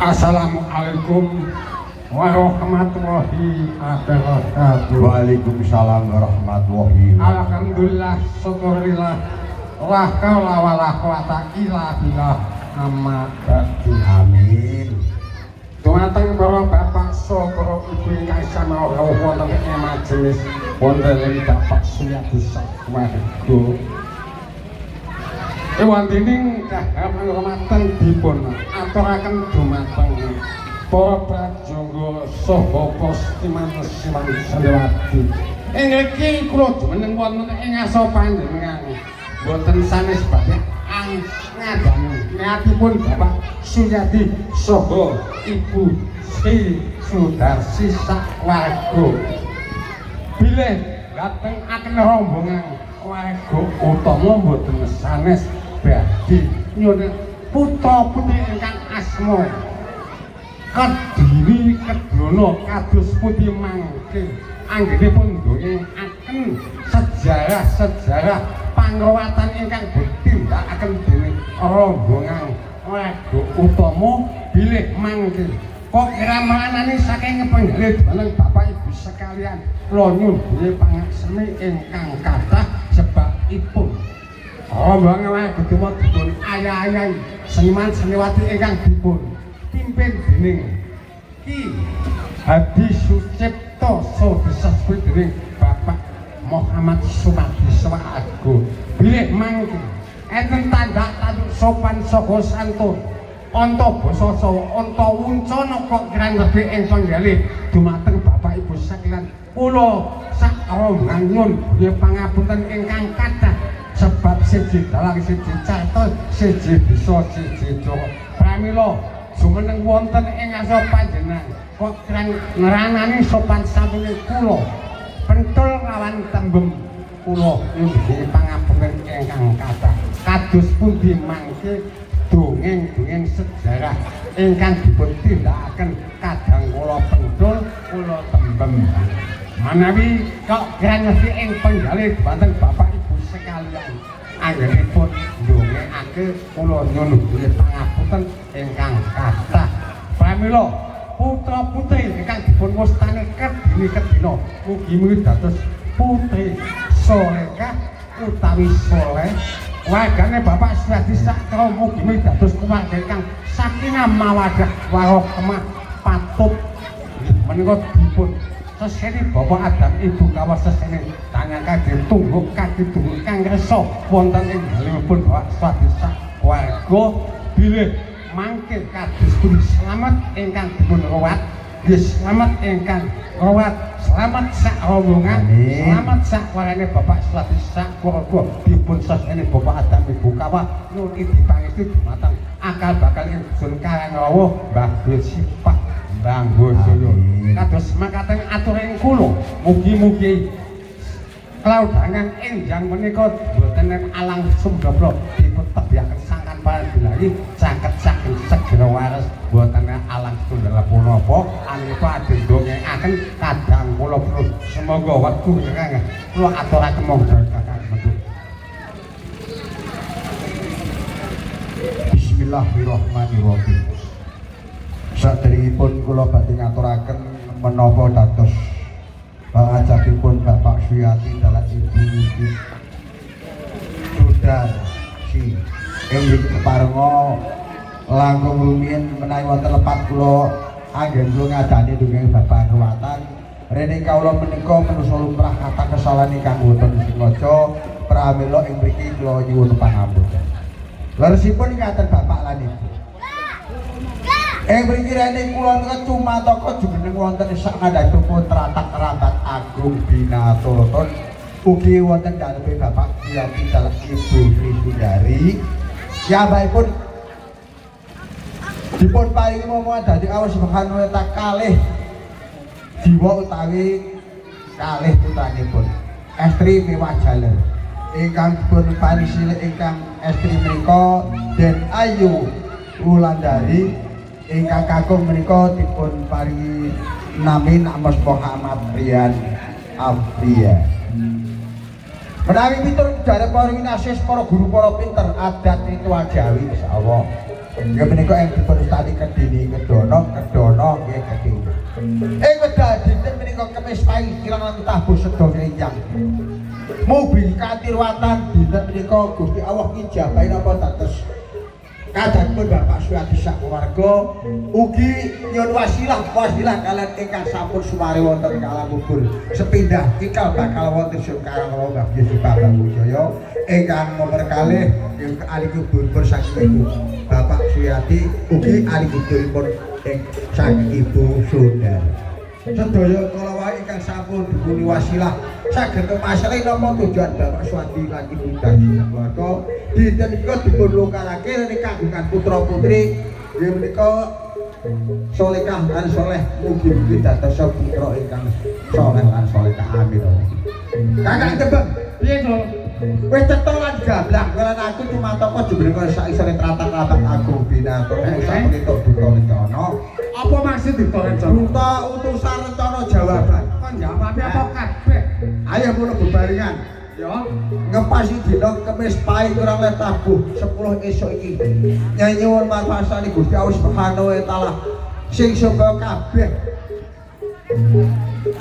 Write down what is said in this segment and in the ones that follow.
Assalamualaikum warahmatullahi wabarakatuh. Waalaikumsalam warahmatullahi wabarakatuh. Alhamdulillah, syukurillah, la haula wala quwata illa billah, amma ba'du. Amin. Dumateng para bapak saha para ibu ingkang sami rawuh wonten ing majelis wonten ing Bapak Suyadi sakeluarga. Ewandining dahar panghormatan dipun aturaken dumateng para prajangga saha para seniman seniman seniwati. Ing ngriki kula jumeneng wonten ing ngarsa panjenengan boten sanes badhe ngadani niatipun Bapak Suyadi saha Ibu Sri Sudarsi sakeluarga. Bilih ngatengaken rombongan warga utama boten sanes badhe nyuwun putra putri ingkang asma Kediri Kedono kados pundi mangke anggenipun ndongengaken sejarah-sejarah pangruwatan ingkang ditindakaken dening rombongan warga utama bilih mangke kok kramanane saking penggalih dumateng Bapak Ibu sekalian kula nyuwun pangaksami ingkang kathah sebabipun rombongan warga utama dipun ayah-ayahi seniman seniwati ingkang dipun pimpin dening Ki Hadi Sucipto saha disebut dening Bapak Muhammad Sumadi Swago bilih mangke enten tandak tanduk sopan saha santun anta basa saha anta wuncana kok kirang lebih ing penggalih dumateng Bapak Ibu sekalian kula sak rombongan nyuwun pangapunten ingkang kathah sebab siji dalang siji carta siji bisa siji cara pramila jumeneng wonten ing ngarsa panjenengan kok kirang ngranani sopan santune kula pentul lawan tembem kula nyuwun pangapunten ingkang kathah kados pundi mangke dongeng-dongeng sejarah ingkang dipun tindakaken kadang kula pentul kula tembem manawi kok kirang ngerti ing penggalih dumateng Bapak Ibu sekalian anggenipun ndongengake kula nyuwun pangapunten ingkang kathah pramila putra putri ingkang dipun wastani Kediri Kedina mugi-mugi dados putri solehah utawi soleh wargane Bapak Suyadi sakra mugi-mugi dados keluarga ingkang sakinah mawaddah warahmah patut menika dipun seseni Bapak Adam Ibu Kawa seseni tangan kaki tunggu kaki tunggu kang resa wonten ing dalemipun Bapak Suyadi sakeluarga bilih mangke kados pundi slamet ingkang dipun ruwat Nggih slamet ingkang ngruwat, slamet sak rombongan, slamet sak warane Bapak Suwadi sak keluarga dipun seseni Bapak Adam Ibu Kawa nyuwun idi pangestu dumateng akal bakal ing dusun Karangrowo Mbah Sipah Mbah Jaya. Kados makaten aturing kula, mugi-mugi klaudangan enjang menika boten alang sumdapla dipun tebihaken sangkan paradilahi caket saking segera waras boten alang setunggal punapa aneka adendongeaken kadang kula perlu semoga wektu ingkang kula aturaken monggo kakang mendut. Bismillahirrahmanirrahim. Saderengipun kula badhe ngaturaken menapa dados pangajakipun Bapak Suyati dalan Ibu Sudarsi ing mriki keparenga langkung rumiyin menawi wonten lepat kula anggen kula ngadani dongeng babagan ruwatan rene kawula menika manusa lumrah kathah kesalahan ingkang boten sengaja pramila ing mriki kula nyuwun pangapunten. Leresipun ngaten Bapak lan Ibu. Ing mriki rene kula menika cumataka jumeneng wonten sak ngandhapipun tratag Rambat Agung Binaturaton ugi wonten daleme Bapak Suyati dalan Ibu Sri Sundari. Piyambakipun dipun paringi momongan dadi Allah Subhanahu wa taala kalih jiwa utawi kalih putranipun estri mewah jaler ingkang dipun paringi silih ingkang estri menika Den Ayu Wulandari ingkang kakung menika dipun paringi nami Namos Muhammad Rian Afria. Menawi miturut jare para winasis, para guru, para pinter adat ritual Jawi insyaallah. Nggih menika ing dipun ustani Kedini Kedono, Kedono nggih Kedini. Ing wekdal dinten menika Kemis Pahing kirang langkung tabuh sedaya enjang. Mugi kanthi ruwatan dinten menika Gusti Allah ngijabahi napa dados kadangipun Bapak Suyati sak keluarga ugi nyuwun wasilah wasilah kalian ingkang sampun sumare wonten alam kubur sepindah cikal bakal wonten Sun Karangrowo Mbah Yusuf Bambang Wijaya ingkang nomor kalih ahli kubur saking Ibu Bapak Suyati ugi ahli kuburipun ing saking Ibu Sundar. Sedaya kala wau ingkang sampun dipuni wasilah saged kemasalah napa tujuan Bapak Suyati lan Ibu dan keluarga dinten menika dipun lungkarake rene kagungan putra putri nggih menika solehah lan soleh mugi-mugi dados putra ingkang soleh lan solehah amin. Kakang Tembem piye to? Wis cetha lan gamblang lan aku cumataka jumeneng kaya sak isore tratag Rabat Agung Binatara sampun entuk duta rencana. Apa maksud duta rencana? Duta utusan rencana jawaban. Kon jawabe apa kabeh? Ayo ngono bebarengan. Ya, ngepasi dina Kemis Pahing kurang luwih tabuh 10 esuk iki. Nyai nyuwun marpasane Gusti Allah Subhanahu wa taala sing supaya kabeh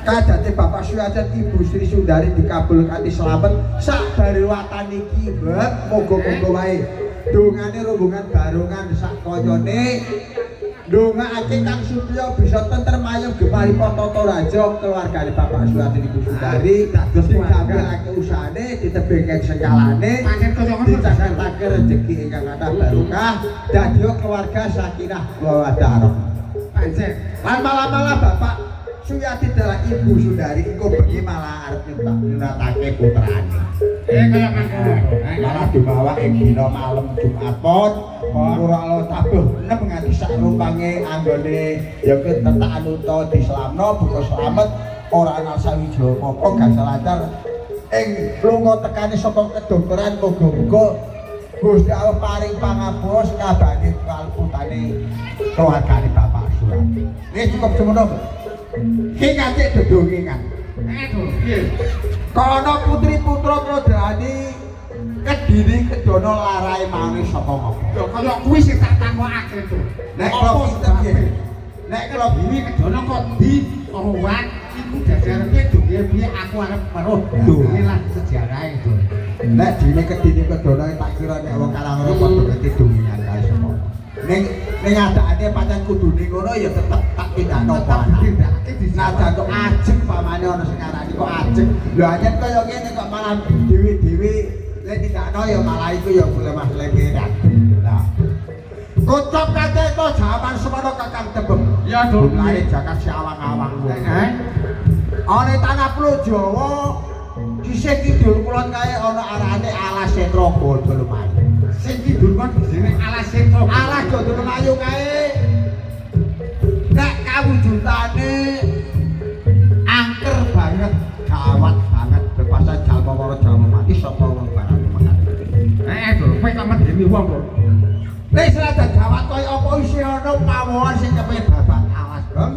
kadate Bapak Suyati Ibu Sri Sundari dikabul kanthi slamet sak bariwatan iki. Moga-moga wae dongane rombongan barongan sak kayane ndongaake kang supaya bisa tentrem ayem gemari tata raja keluargane Bapak Suyati Ibu Sundari dados dikabulake usahane ditebihke sekalane dicacatake rejeki ingkang kathah barokah dadi keluarga sakinah mawaddah warahmah. Pancen lan malah-malah Bapak Suyati dalah Ibu Sundari iku bengi malah arep nyunatake putrane. Kaya mangkono. Malah dibawa ing dina malem Jumat pon ora tabuh 6 nganti sak rumpange anggone ya kuwi tetakan unta dislamno buka slamet ora ana sawija apa gangsal lancar ing lunga tekane saka kedokteran muga-muga Gusti Allah paring pangapura sekabehane kalputane keluargane Bapak Suyati. Wis cukup semono. Ki kacik dedongengan. Aduh, piye? Kono putri putra Krodani Kediri Kedono larae maune saka ngopo? Lho kaya kuwi sing tak takokake to. Nek kula pinter piye? Nek kula Kediri Kedono kok di ruwat iku dadarke donge piye aku arep weruh donge lan sejarahe to. Nek dine Kediri Kedono tak kira nek wong Karangrowo padha ngerti dongengan kae semono. Ning ning adakane pancen kudune ngono ya tetep tak tindakno Tetep ditindakake Najan kok ajeg pamane ana sing ngarani kok ajeg. Lho anjen kaya ngene kok malah dhewe-dhewe lek tindakno ya malah iku ya lemah lemperan. Lah Kocap kateta jaman semono Kakang Tembem. Ya, Dul. Lare jagat si awang-awang. Heeh. Ana tanah Pulau Jawa sisih kidul kulon kae ana arane Alas Setra Gondolomayu. Sing kidul kon jenenge Alas Setra. Alas Gondolomayu kae nek kawujudane angker banget, gawat banget bebasan jalma para jalma mati sapa wong barang mekaten. Heeh, Dul. Kowe kok medeni wong, Dul. Nek senajan gawat kaya apa isih ana pawon sing kepengin babat alas, Bang.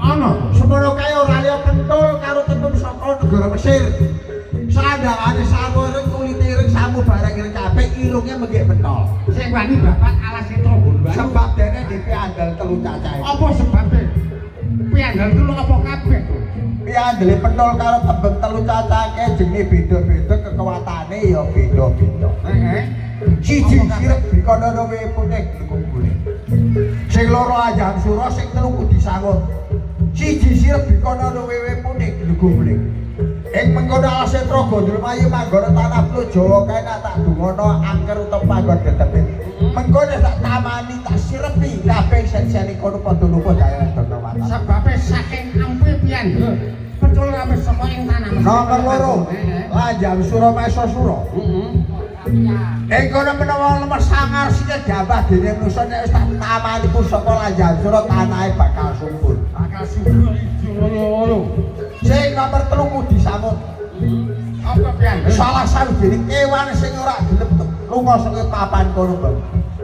Ana. Semono kae ora liya pentul karo tembung saka negara Mesir. Sandangane samu ireng kulite ireng samu barang ireng kabeh irunge menggik pentol. Sing wani babat Alas Setra Gondolomayu. Sebab dene dhewe andal telu cacahe. Apa sebabe? Piandel telu apa kabeh, Dul? Piandele pentol karo tembung telu cacahe jenenge beda-beda kekuatane ya beda-beda. Heeh. Siji sirep dikono we putih kumpule. Sing loro ajang sura, sing telu kudu sangut. Siji sirep dikono wewe putih kumpule. Ing mengkono Alas Setra Gondolomayu manggon tanah Pulau Jawa kae nek tak dungono angker utawa panggon detepe. Mengko nek tak tamani tak sirepi kabeh sen-sene kono padha lupa daya dono mata. Sebabe saking ampe piandel pencul kabeh saka ing tanah Mesir. Nomor loro, Heeh. Lanjam Sura Maesa Sura. Heeh. Ing kono menawa lemah sangar sine dambah dene manusa nek wis tak tamani pusaka Lanjam Sura tanahe bakal subur. Bakal subur ijo loro. Sing nomor telu kudu samut. Apa piandel? Salah sawijining kewan sing ora gelem lunga saka papan kono, Bang.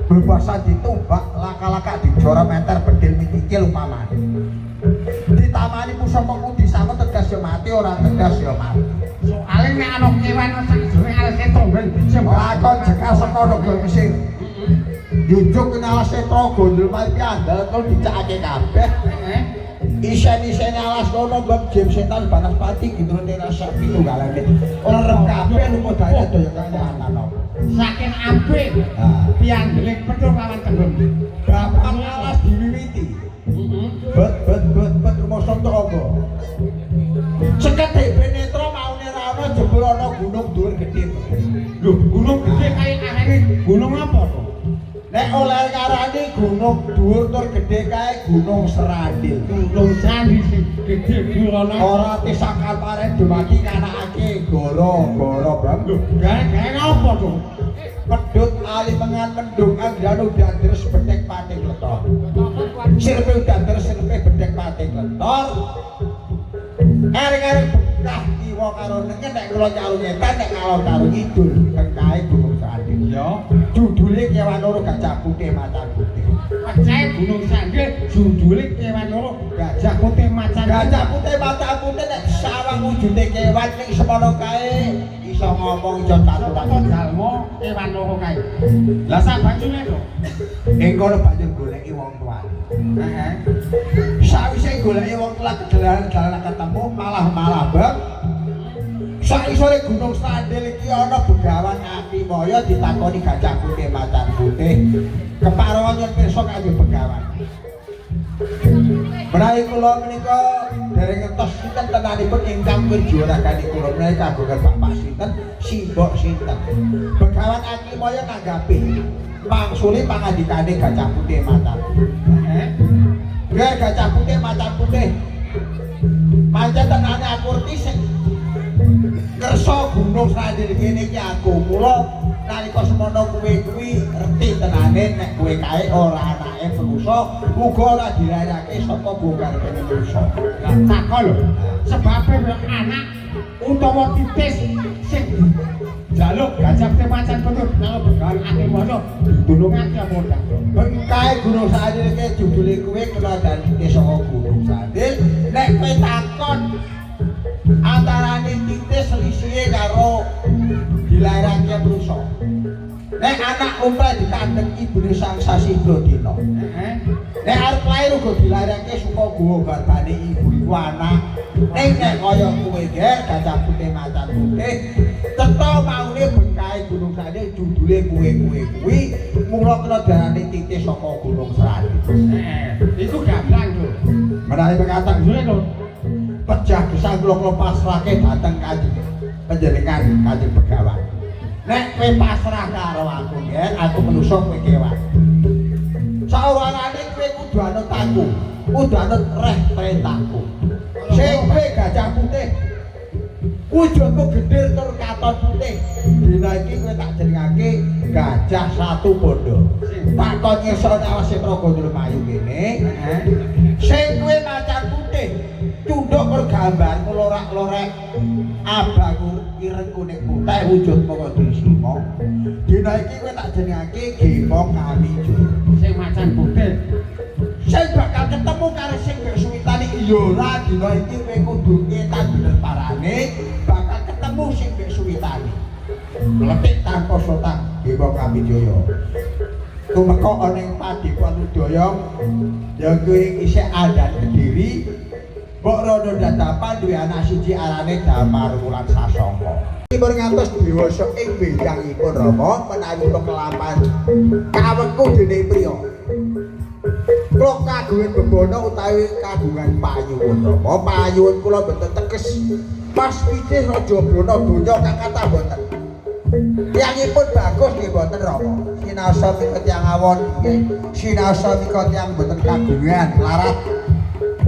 Bebasan ditumbak, laka-laka dijorok menter bedil mitikil umpamane. Ditamani pusaka kudu samut tegas ya mati ora tegas ya mati. Soale nek ana kewan sak jroning Alas Setra ben Lakon jekal saka negara Mesir. Jujuk ing Alas Setra Gondolomayu piandel terus dicakake kabeh. Heeh. Isen-isene alas kono bab jim setan banaspati gendrone rasa pitunggalane. Ora kabeh lupa daya daya kekuatan apa. Saking ampe Nah, piandele pencul lawan tembem. bapak alas diwiwiti. Heeh. Bet bet bet bet rumoso entuk apa? Sekedhik penetra maune ra ana jebul ana gunung dhuwur gedhe. Lho, gunung gede kae arane gunung apa to? Nek oleh ngarani gunung dhuwur tur gedhe kae Gunung Serandil. Gunung Sandi sing gede dhuwur ana. Ora tisakan paren dumadi nganakake goro-goro Bang. Lho, gawe-gawe apa to? Pedhut ali mengan mendung andranu dandres bedhek pating letor. Sirpe dandres sirpe bedhek pating letor. Ereng-ereng bekah kiwa karo nengen nek kula karo ngetan nek ngalor karo ngidul bengkahe Gunung Sandil. Ya, Judule kewan loro gajah putih macan putih. pecahe Gunung Sandi judule kewan loro gajah putih macan. Gajah putih macan putih nek sawang wujude kewan ning semono kae iso ngomong iso Sapa caturan. jalma kewan loro kae. Lah sak bajune to. Ing kono banjur goleki wong tuane. Heeh. Sawise goleki wong tua kedalan-dalan ketemu malah-malah Bang. Saisore Gunung Sandil iki ana begawan Akimaya ditakoni gajah putih macan putih. Keparongan yen pirsa kanggo begawan. Menawi kula menika dereng ngertos sinten tenanipun ingkang wirjuragani kula menawi kagungan bapak sinten, simbok sinten. Begawan Akimaya nanggapi mangsuli pangandikane gajah putih macan putih. Heeh. Nggih gajah putih macan putih. Pancen tenane aku ngerti sing kersa Gunung Srandil kene iki aku. Mula nalika semono kowe kuwi ngerti tenane nek kowe kae ora anake manusa, uga ora dilayake saka bongkarpe manusa. Lah takon lho. Sebabe anak utawa titis sing jaluk gajah putih macan putih karo begawan Akimaya ditulungake apa ora? Bengkae Gunung Srandil iki judule kowe kena dadi saka Gunung Srandil. Nek kowe takon antarane titis selisihe karo dilairake manusa. Nek anak lumrah dikandheng ibune sang sasi dina. Heeh. Nek arep lair uga dilairake suka guwa garbane ibu iku anak. Ning nek kaya kowe ger gajah putih macan putih, cetha maune bengkae Gunung Srandil judule kowe-kowe kuwi mula kena darane titis saka Gunung Srandil. Heeh. Iku gamblang lho. Menawi pekaten Judule lho. pejah gesang kula kula pasrahke dhateng Kanjeng panjenengan Kanjeng Begawan. Nek kowe pasrah karo aku, Ger, aku manusa kowe kewan. aku. Kudu anut reh perintahku. Sing kowe gajah putih. Wujudmu gedhe tur katon putih. Dina iki kowe tak jenengake Gajah Satu Bondo. Tak kon ngesone awase Praga Dermayu kene. Heeh. Sing kowe macan putih, cunduk karo gambarmu lorak-lorek. Abang ireng kuning putih wujudmu kaya Trisima. Dina iki kowe tak jenengake Gema Kamijoyo. Sing macan putih. Sing bakal ketemu karo sing mbek suwitane ya ora dina iki kowe kudu ngetan bener parane bakal ketemu sing mbek suwitane. Mletik tanpa sotang Gema Kamijoyo. Tumeka ana ing Padepokan Udaya ya kuwi isih andan Kediri. Mbok Rono Dadapan duwe anak siji arane Damar Wulan Sasongko. Timur ngantos dewasa ing wiyangipun Rama menawi pekelapan kawengku dening priya. Kula kagungan bebana utawi kagungan panyuwun Rama. Panyuwun kula mboten tekes Mas Wijih Raja Brana donya kakata mboten. Tiyangipun bagus nggih mboten Rama. Sinaosa mika tiyang awon nggih. Sinaosa mika tiyang mboten kagungan larat.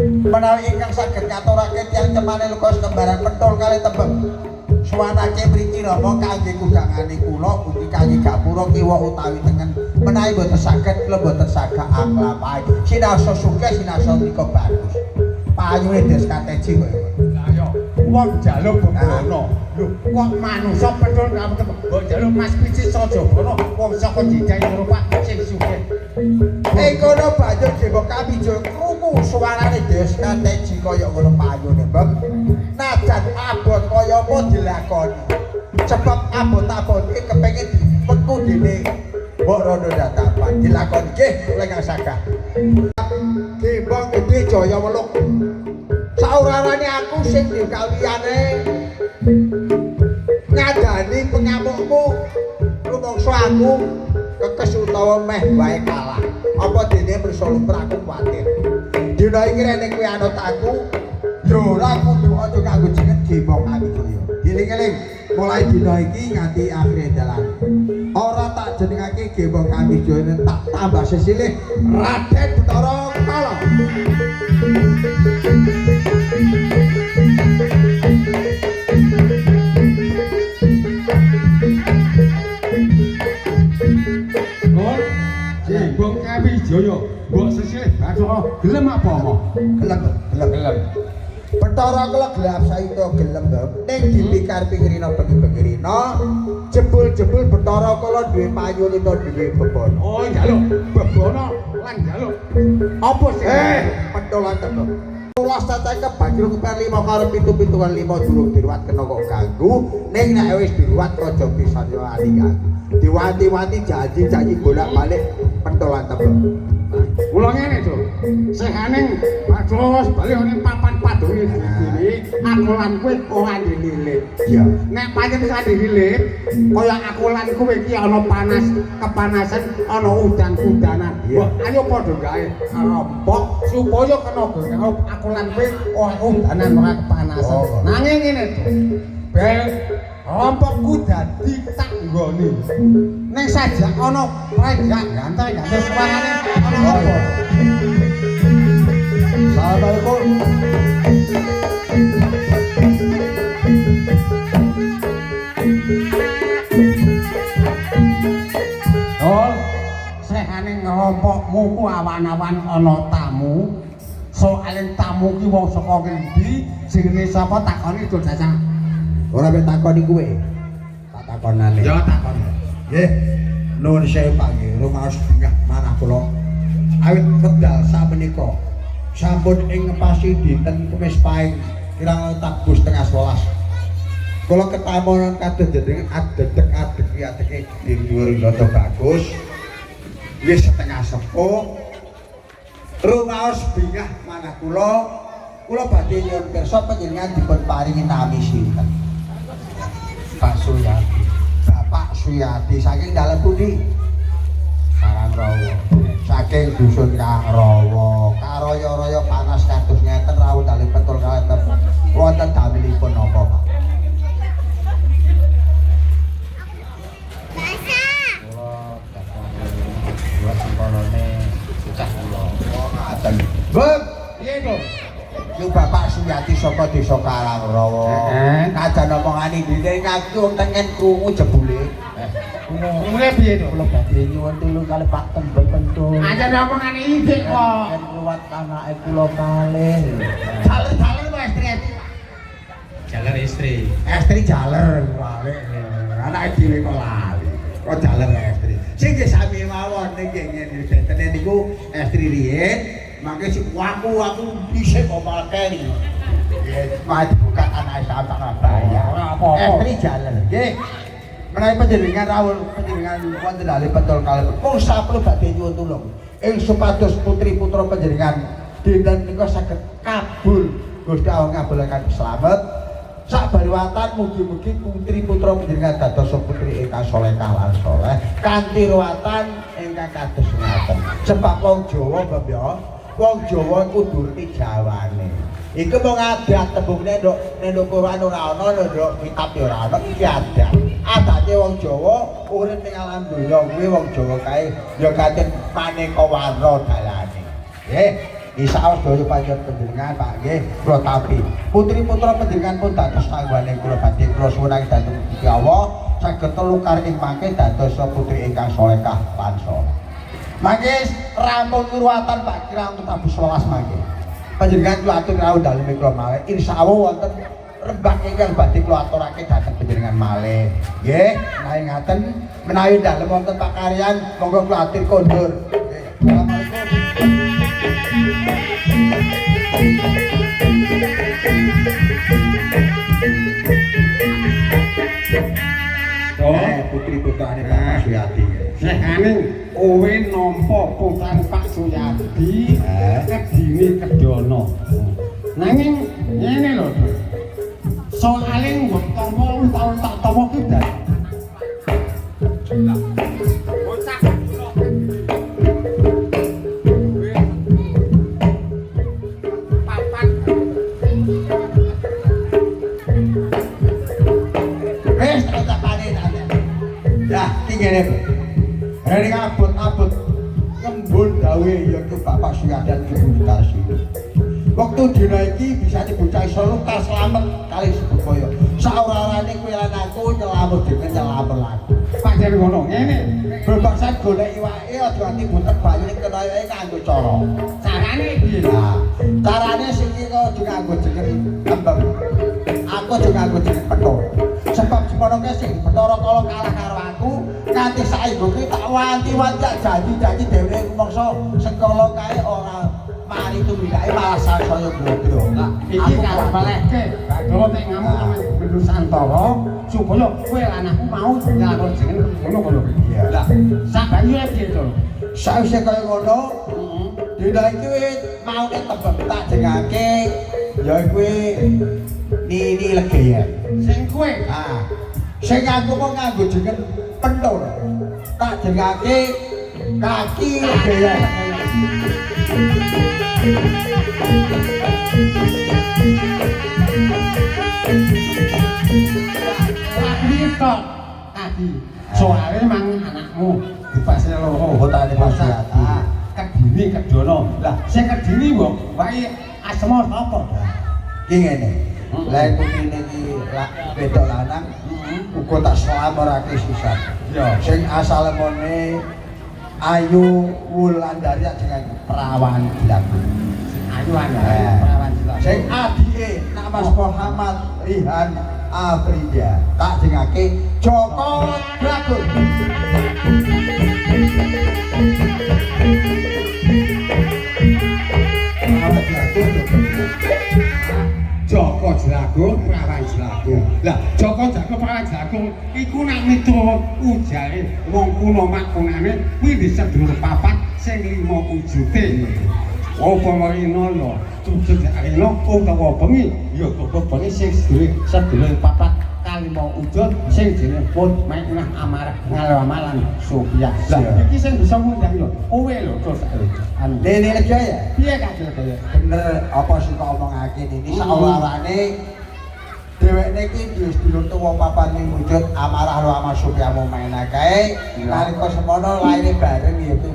Menawi ingkang saged ngaturake tiyang cemane lukas kembaran pentul kali tembem. Suwanake mriki Rama kangge kudangane kula ugi kangge gapura kiwa utawi tengen. Menawi mboten saged kula mboten saged anglampahi. Sinaosa sugih sinaosa mika bagus. Payune Des Kateji kaya ngono. Lah yo wong njaluk bebana. Lho kok manungsa pentul karo tembem. Mbok njaluk Mas Picis Raja Brana wong saka jejak Eropa sing sugih. Ing kono banjur Gema Kamijoyo krungu suarane Des Kateji kaya ngono payune, Mbak. Najan abot kaya apa dilakoni. Sebab abot-abote kepengin dipeku dene Mbok Rono Dadapan dilakoni nggih kula ingkang sagah. Gembong Gedhe Jaya Weluk. Saurarane aku sing dikawiyane ngandani pengamukmu rumangsa aku kekes utawa meh wae kalah. Apa dene mrisa lumrah aku kuwatir. Dina iki rene kowe anut aku, ya ora kudu aja kanggo jeneng Gema Kamijoyo. Dieling-eling mulai dina iki nganti akhir dalan. Ora tak jenengake Gema Kamijoyo tak tambah sesilih Raden Bathara Kala. Lur, Gembong Kamijoyo, mbok sesilih Bathara gelem apa mo? Gelem, gelem. Gelem. Bathara kula gelap saito gelem, Mbak. Ning dipikar pikirina bengi-bengirina, jebul-jebul Bathara kala duwe panyulita duwe bebana. Oh, njaluk bebana lan njaluk apa sing Pentolan tembem. Rolas cacah kebanjur keper 5 karo 7 7 karo 5 durung diruwat kena kok ganggu. Ning nek wis diruwat aja pisan yo ali ganggu. Diwanti-wanti janji-janji bolak-balik pentolan tembem. Kula ngene, Cuk. Sehaning Bathara wis bali ning papan padunge dhewe, aku lan kowe ora ndililip. Iya. Nek pancen wis ndililip, kaya aku lan kowe iki ana panas, kepanasan, ana udan-udanan. Iya. Wah, ayo padha gawe rompok supaya kena gawe aku lan kowe ora udanan ora kepanasan. Oh. Nanging ngene, Cuk. Bel rompokku dadi tak nggone. Ning sajak ana prenjak ganteng-ganteng suarane ana apa? Assalamualaikum. Dol, sehane ngerompokmu ku awan-awan ana tamu. Soale tamu ki wong saka ngendi, jenenge sapa takoni Dul Cacah. Ora mek takoni kowe. Tak takonane. Ya takoni. Nggih. Nuwun sewu Pak nggih, rumaos bingah manah kula. Awit wedal samenika sampun ing ngepasi dinten Kemis Pahing kirang tabuh 10:30. Kula ketamonan kados jenengan adedek adeg adege di dhuwur rada bagus. Wis 9:30. Rumaos bingah manah kula. Kula badhe nyuwun pirsa panjenengan dipun paringi nami sinten? Pak Suyati. Bapak Suyati saking dalem pundi? Karangrowo. Saking dusun Karangrowo. Karaya-raya panas kados ngeten rawuh dalem pentul kalih wonten damelipun napa, Pak? Kula dagang buat sengkolone bocah kula. Oh, ngaten. Beb, Piye to? Iku Bapak Suyati saka desa Karangrowo. Heeh. Kajan omongane dene ngaku wong tengen krungu jebule. Mulai piye to? Kula badhe nyuwun tulung kali Pak Tembel Pentul. Aja omongane iki kok. Yen ruwat anake kula kalih. Jaler-jaler kok estri. Jaler istri. Estri jaler wale. Anake dhewe kok lali. Kok jaler estri. Sing nggih sami mawon niki ngene bentene niku estri riyin mangke sing aku dhisik kok malah keri. Nggih, mah dibuka anake sampeyan bayar. Ora apa-apa. Estri jaler. Nggih. Menawi panjenengan rawuh panjenengan wonten dalem Pentul kalih mung saplu badhe nyuwun tulung ing supados putri putra panjenengan dinten menika saged kabul Gusti Allah ngabulaken slamet sak barwatan mugi-mugi putri putra panjenengan dados putri ingkang salehah lan saleh kanthi ruwatan ingkang kados ngaten sebab wong Jawa Mbak ya wong Jawa kudu ngerti jawane iku mung adat tembungne nduk nek Quran ora ana nduk kitab ya ora ana iki adat adate wong Jawa urip ning alam donya kuwi wong Jawa kae ya kajen maneka warna dalane nggih insyaallah sedaya panjenengan Pak nggih kula tampi putri putra panjenengan pun dados tangguhane kula badhe kula suwunake dhateng Gusti Allah saged telukar ing mangke dados putri ingkang salehah lan saleh mangke rampung ruwatan Pak kirang tabuh 11 mangke panjenengan kula atur rawuh dalem kula malih insyaallah wonten rembak ingkang badhe kula aturake dhateng panjenengan malih nggih menawi ngaten menawi dalem wonten pakaryan monggo kula atur kondur nggih assalamualaikum. Putri putrane Bapak Suyati. Sehane kowe nampa putrane Pak Suyadi Kedini Kedono. Nanging ngene lho. Soale mbok tampa tau tak tampa ki dadi bocah papat. Wis tak panen. Lah iki ngene. Rene abot-abot ngembun dawe yaiku Bapak Suyadi lan Ibu Tarsi. Wektu dina iki bisa dibocah iso lukas slamet kali sebaya. Saora-orane kowe lan aku nyelamur dhewe nyelamur laku. Pancen ngono ngene. Bebasan golek iwake aja ati butek banyune kenoyoke nganggo cara. Carane piye? Nah, carane sing iki aja nganggo jeneng kembang. Aku aja nganggo jeneng Petor. Sebab semono kae sing Bathara Kala kalah karo aku, nganti saiki ki tak wanti-wanti janji-janji dhewe rumangsa sekala kae ora mari tumindake malah sansaya glodro. Lah iki karo balehke Bathara nek ngamuk nang Nusantara supaya kowe lan aku mau nyalon jeneng ngono kono. Iya. Lah sabanjure piye to? Sawise kaya ngono, dina iki maune tembem tak jengake ya kuwi Nini Legeyen. Sing kowe Ah. Sing aku mau nganggo jeneng Pentul. Tak jengake Kaki Legeyen. Lagi tok tadi. Soale mang anakmu dipase loro. Putrane Pak Suyadi. Kedini Kedono. Lah sing Kedini mbok wae asma sapa? Ki ngene. Lah putrine iki wedok lanang uga tak slamorake sisan. Iya. Sing asale mone Ayu Wulandari jeneng Perawan Jlagung. Sing Ayu Wulandari Perawan Jlagung. Sing adike nak Mas Muhammad Rihan Afrida tak jengake Joko Dragon. Perawan Jlagung Joko Jlagung Perawan Jlagung. Lah Joko Jlagung Perawan Jlagung iku nak miturut ujare wong kuno makunane kuwi disedulur papat sing lima wujute. Apa rina lho, tujuh rina utawa bengi ya kok bengi sing sedulur papat kalima wujud sing jenenge pun Maimunah Amarah Ngalamalan Sophia. Lah iki sing bisa ngundang lho kowe lho terus anu. Dene legi ya. Piye kasil kaya? Bener apa sing kok omongake ini sawarane dhewekne iki duwe sedulur tuwa papan ning wujud Amarah karo Amar Sophia Maimunah kae nalika semono laire bareng yaiku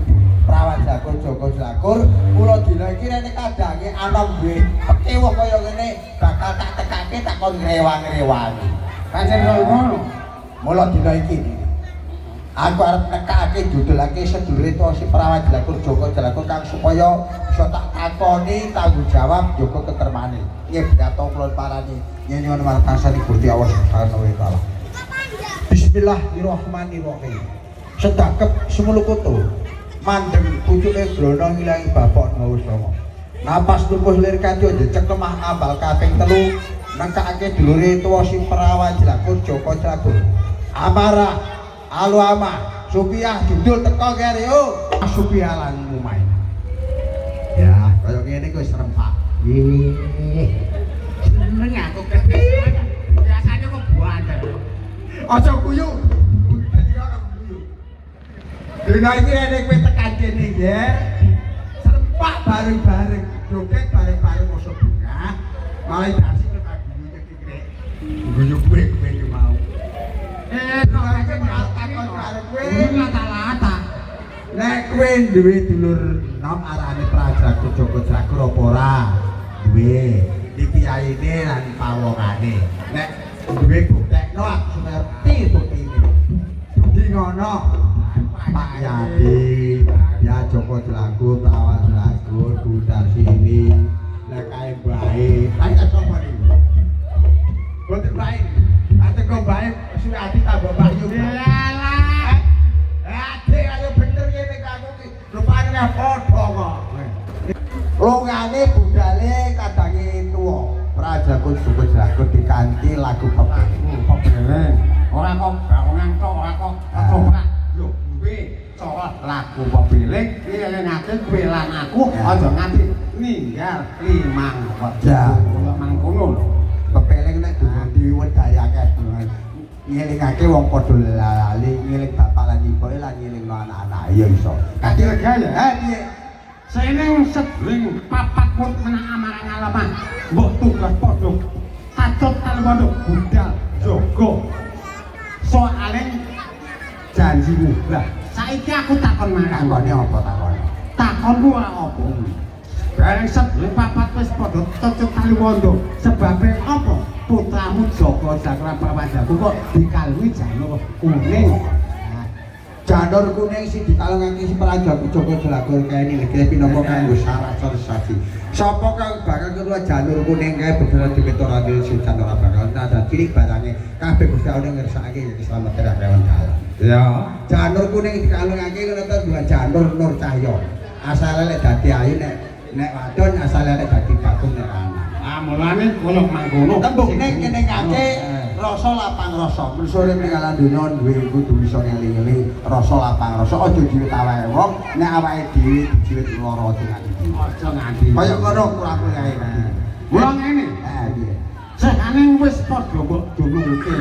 Perawan Jlagung Jakur Joko Jakur, mula dina iki rene kadange anom duwe pekewuh kaya ngene bakal tak tekake tak kon ngrewang-rewangi. Pancen kaya ngono. Mula dina iki aku arep nekake judulake sedulure tuwa si Prawan Jakur Joko Jakur kang supaya bisa tak takoni tanggung jawab jaga ketermane. Nggih biyato kula parani nyuwun marang Gusti Allah Subhanahu wa taala. Bismillahirrahmanirrahim. Sedakep semulukutu mandeng pucuke grono ngilangi bapak Nawa. Napas lupus lir kaca jejeg lemah ambal kaping telu nengkake dulure tuwa si Prawan Jakur Joko Jakur. Amara alu ama Supiah judul teko kere yo Supiah lan Mumai. Ya, kaya ngene iki wis serempak. Nggih. Seneng aku ketis. Biasanya kok buanter. Aja guyu. Dina iki rene kowe tekan kene nggih. Serempak bareng-bareng, joget bareng-bareng mosok bunga. Malah dasi tekan guyu iki krek. Guyu kowe kowe iki mau. Kok Iki takon karo kowe. Lata-lata. Nek kowe duwe dulur nom arane Prajaku Joko Jakur apa ora? Duwe. Iki piyaine lan pawongane. Nek duwe buktekno aku ngerti buktine. Di ngono Pak Yadi, ya Joko Jakur, Prawan Jakur, Bundar sini. Nek kae bae. Ayo sapa niku? Boten bae. Ate kok bae suwe ati tambah Pak Yu. Lalah. Ade ayo bener ngene kok aku ki rupane meh padha kok. Longane budale kadange tuwa. Prajaku Joko Jakur dikanthi lagu pepene. Pepene. Ora kok barongan tok, ora kok ketoprak. Lho, kuwi cara lagu pepele ngelingake kowe lan aku aja nganti ninggal limang Ya. wedhus. Mangkono lho. Pepele nek diwedhari akeh. Ngelingake wong padha lali, ngeling bapak lan ibuke lan ngelingno anak-anak. Ya iso. Dadi lega ya. Eh piye? Seneng sedring papat mut menang amarang alaman. Mbok tugas padha tacut talwondo budal jaga. Soale janjimu. Lah, saiki aku takon marang Takone apa takone? Takonku ora apa. Bareng sedring papat wis padha tacut taliwondo. Sebabe apa? Putramu Joko Jakra Prawanjaku kok dikalungi janur kuning. Janur kuning sing dikalungake si Prajaku Joko Jakur kae niki pinangka kanggo syarat saji. Sapa kang bakal ketua janur kuning kae bener dipiturake sejan ora bakal nada cilik barange kabeh Gusti Allah ngersakake ya keselamatan rewan dalan. Ya. Janur kuning dikalungake ngono to dua janur nur cahya. Asale lek dadi ayu nek nek wadon asale lek dadi bagong nek lanang. Ah mulane kaya mangkono. Tembung ning ngenengake rasa lapang rasa. Mesure ning donya duwe kudu iso ngeling-eling rasa lapang rasa. Aja jiwit awake wong, nek awake dhewe dijiwit lara aja nganti. Aja nganti. Kaya ngono kurang kae. Mula ngene. Eh piye? Sekane wis padha mbok dunungke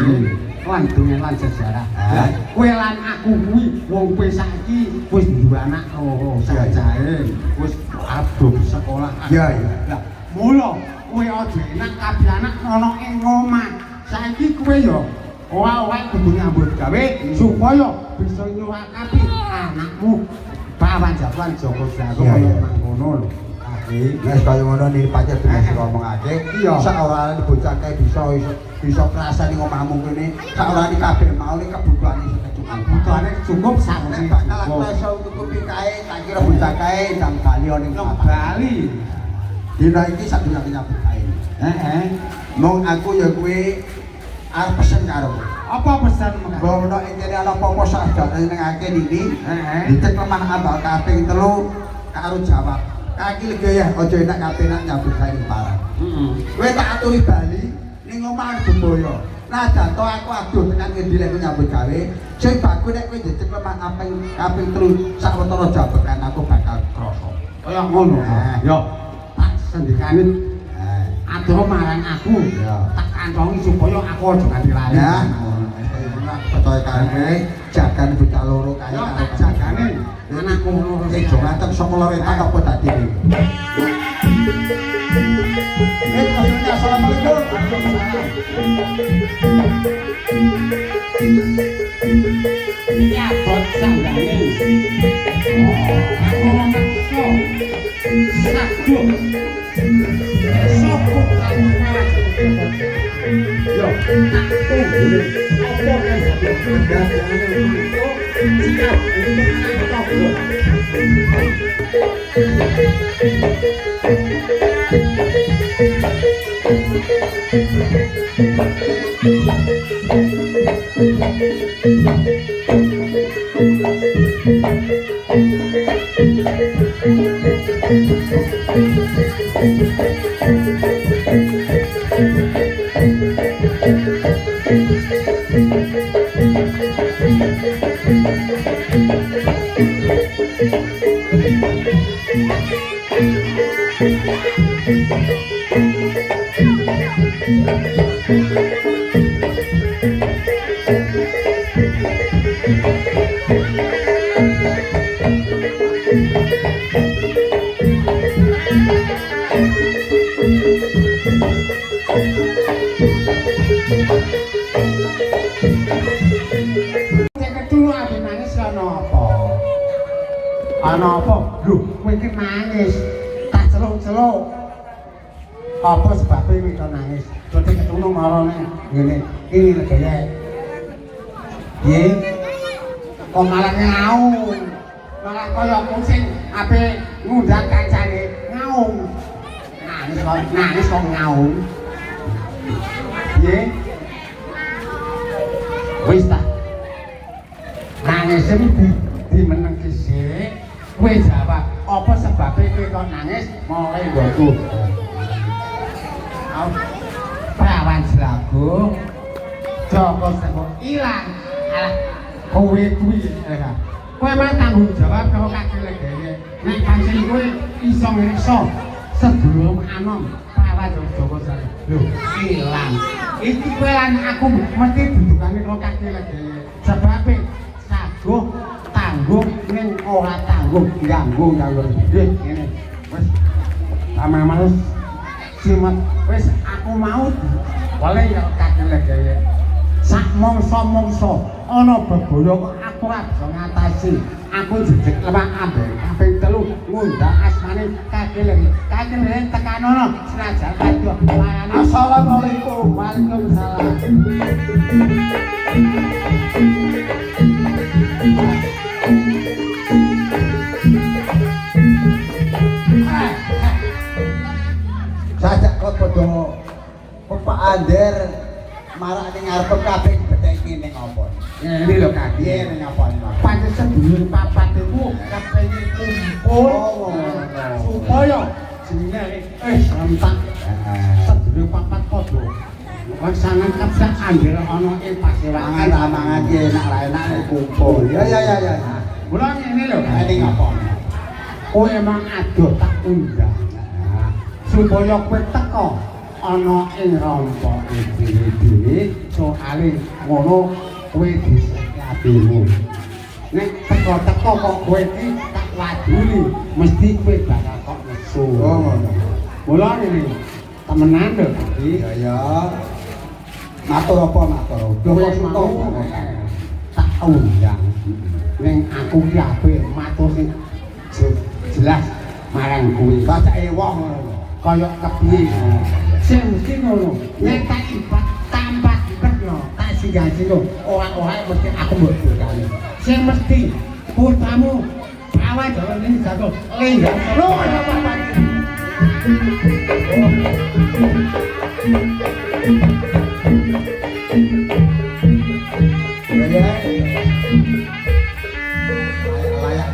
lan dongeng lan sejarah. Ah. Kowe lan aku kuwi wong kowe saiki wis duwe anak loro sajae wis adoh sekolah. Iya, iya. Lah mula kowe aja enak kabeh anak ana ing omah. Saiki kowe ya ora-ora kudu nyambut gawe supaya bisa nyurakapi anakmu Pawan Jawan Joko Jago Iya, kaya iya. mangkono lho. Wis kaya ngono niki pancen bener sing ngomongake. Iya. Sak orane bocah kae bisa bisa krasa ning omahmu kene. Sak orane kabeh mau ning kebutuhane iso kecukup. Kebutuhane cukup Nek sakmene. bakal aku iso nutupi kae, tak kira bocah kae ndang bali ning Nang Bali. Dina iki sak dunya nyambut gawe. Heeh. Mung aku ya kuwi arep pesen karo kowe. Apa pesanmu? Mbok menawa ing kene ana apa-apa sajane nengake niki. Heeh. Dicek lemah ambal kaping telu karo jawab. Kaki lega ya, aja enak kabeh nak nyambut gawe ning parang. Heeh. Kowe tak aturi bali ning omah Jemboyo. Najan to aku aduh tekan ngendi lek nyambut gawe, sing bagus nek kowe njecek lemah kaping kaping telu sawetara jabekan aku bakal krasa. Kaya ngono. Eh. Ya, tak sendikane Eh. atur marang aku. Ya. Tak kantongi supaya aku aja nganti lali. Ya, percaya karo kowe, jagane bocah loro kae Ya, karo tak jagane anakku loro. Sing jo ngantek saka lor etan apa dadi iki. Maksudnya assalamualaikum. Iki abot sanggane. Oh, aku ora Aduh. Sopo kamu malah yo tak tunggune apa kan siap untuk ana apa? Lho, kowe iki nangis. Tak celuk-celuk. Apa sebabe kowe kok nangis? Dadi ketemu marane ngene. Iki legeye. Piye? Kok malah ngaung. Malah kaya kucing ape ngundang kancane ngaung. Nangis kok ngaung. Piye? Wis ta. Nangis iki dimenengke sik. Kowe jawab, apa sebabe kowe kok nangis mulai nggonku? Prawan Jelago Joko Seko ilang. Alah, kowe kuwi ora. Kowe mah tanggung jawab karo Kaki Legeye. Nek pancen kowe iso ngriksa sedulur anom Prawan Joko Seko. Lho, ilang. Iki kowe lan aku mesti dudukane karo Kaki Legeye. Sebabe saguh tangguh ning ora tangguh ganggu ganggu nggih ngene wis amang-amang simet wis aku mau oleh ya Kaki Legeye sak mangsa-mangsa ana bebaya kok aku ora bisa ngatasi aku jejeg lemah ambek kaping 3 ngundang asmane Kaki Legeye. Kaki Legeye tekanono senajan kadoh marane. Assalamualaikum. Waalaikumsalam. Sajak kok padha Pak Ander marak ning ngarep kabeh bedhek iki ning apa? Ngene lho Kaki. Piye ning apa? Pancen sedulur papat iku kepengin kumpul supaya jenenge rentak. Sedulur papat padha laksanan kabeh Ander ana ing pasewangan mangan iki enak ra enak kumpul. Ya ya ya ya. Mula ngene lho Kaki ning apa? Kowe emang adoh tak undang supaya kowe teka ana ing rompoke dhewe-dhewe soale ngono kowe diseki atimu. Nek teka-teka kok kowe iki tak waduli mesti kowe bakal kok nesu. Oh ngono. Mula ngene temenan lho Kaki. Ya ya. Matur apa matur? Kowe mau tak undang ning aku ki ape matur sing jelas marang kowe. Bacake wong ngono. Kaya kepiye sing mesti ngono nek tak ibat tanpa dipetno tak singgah-singgah ora-ora mesti aku mbok dukane sing mesti putramu Prawan Jawa ning jago lenggah lho apa layak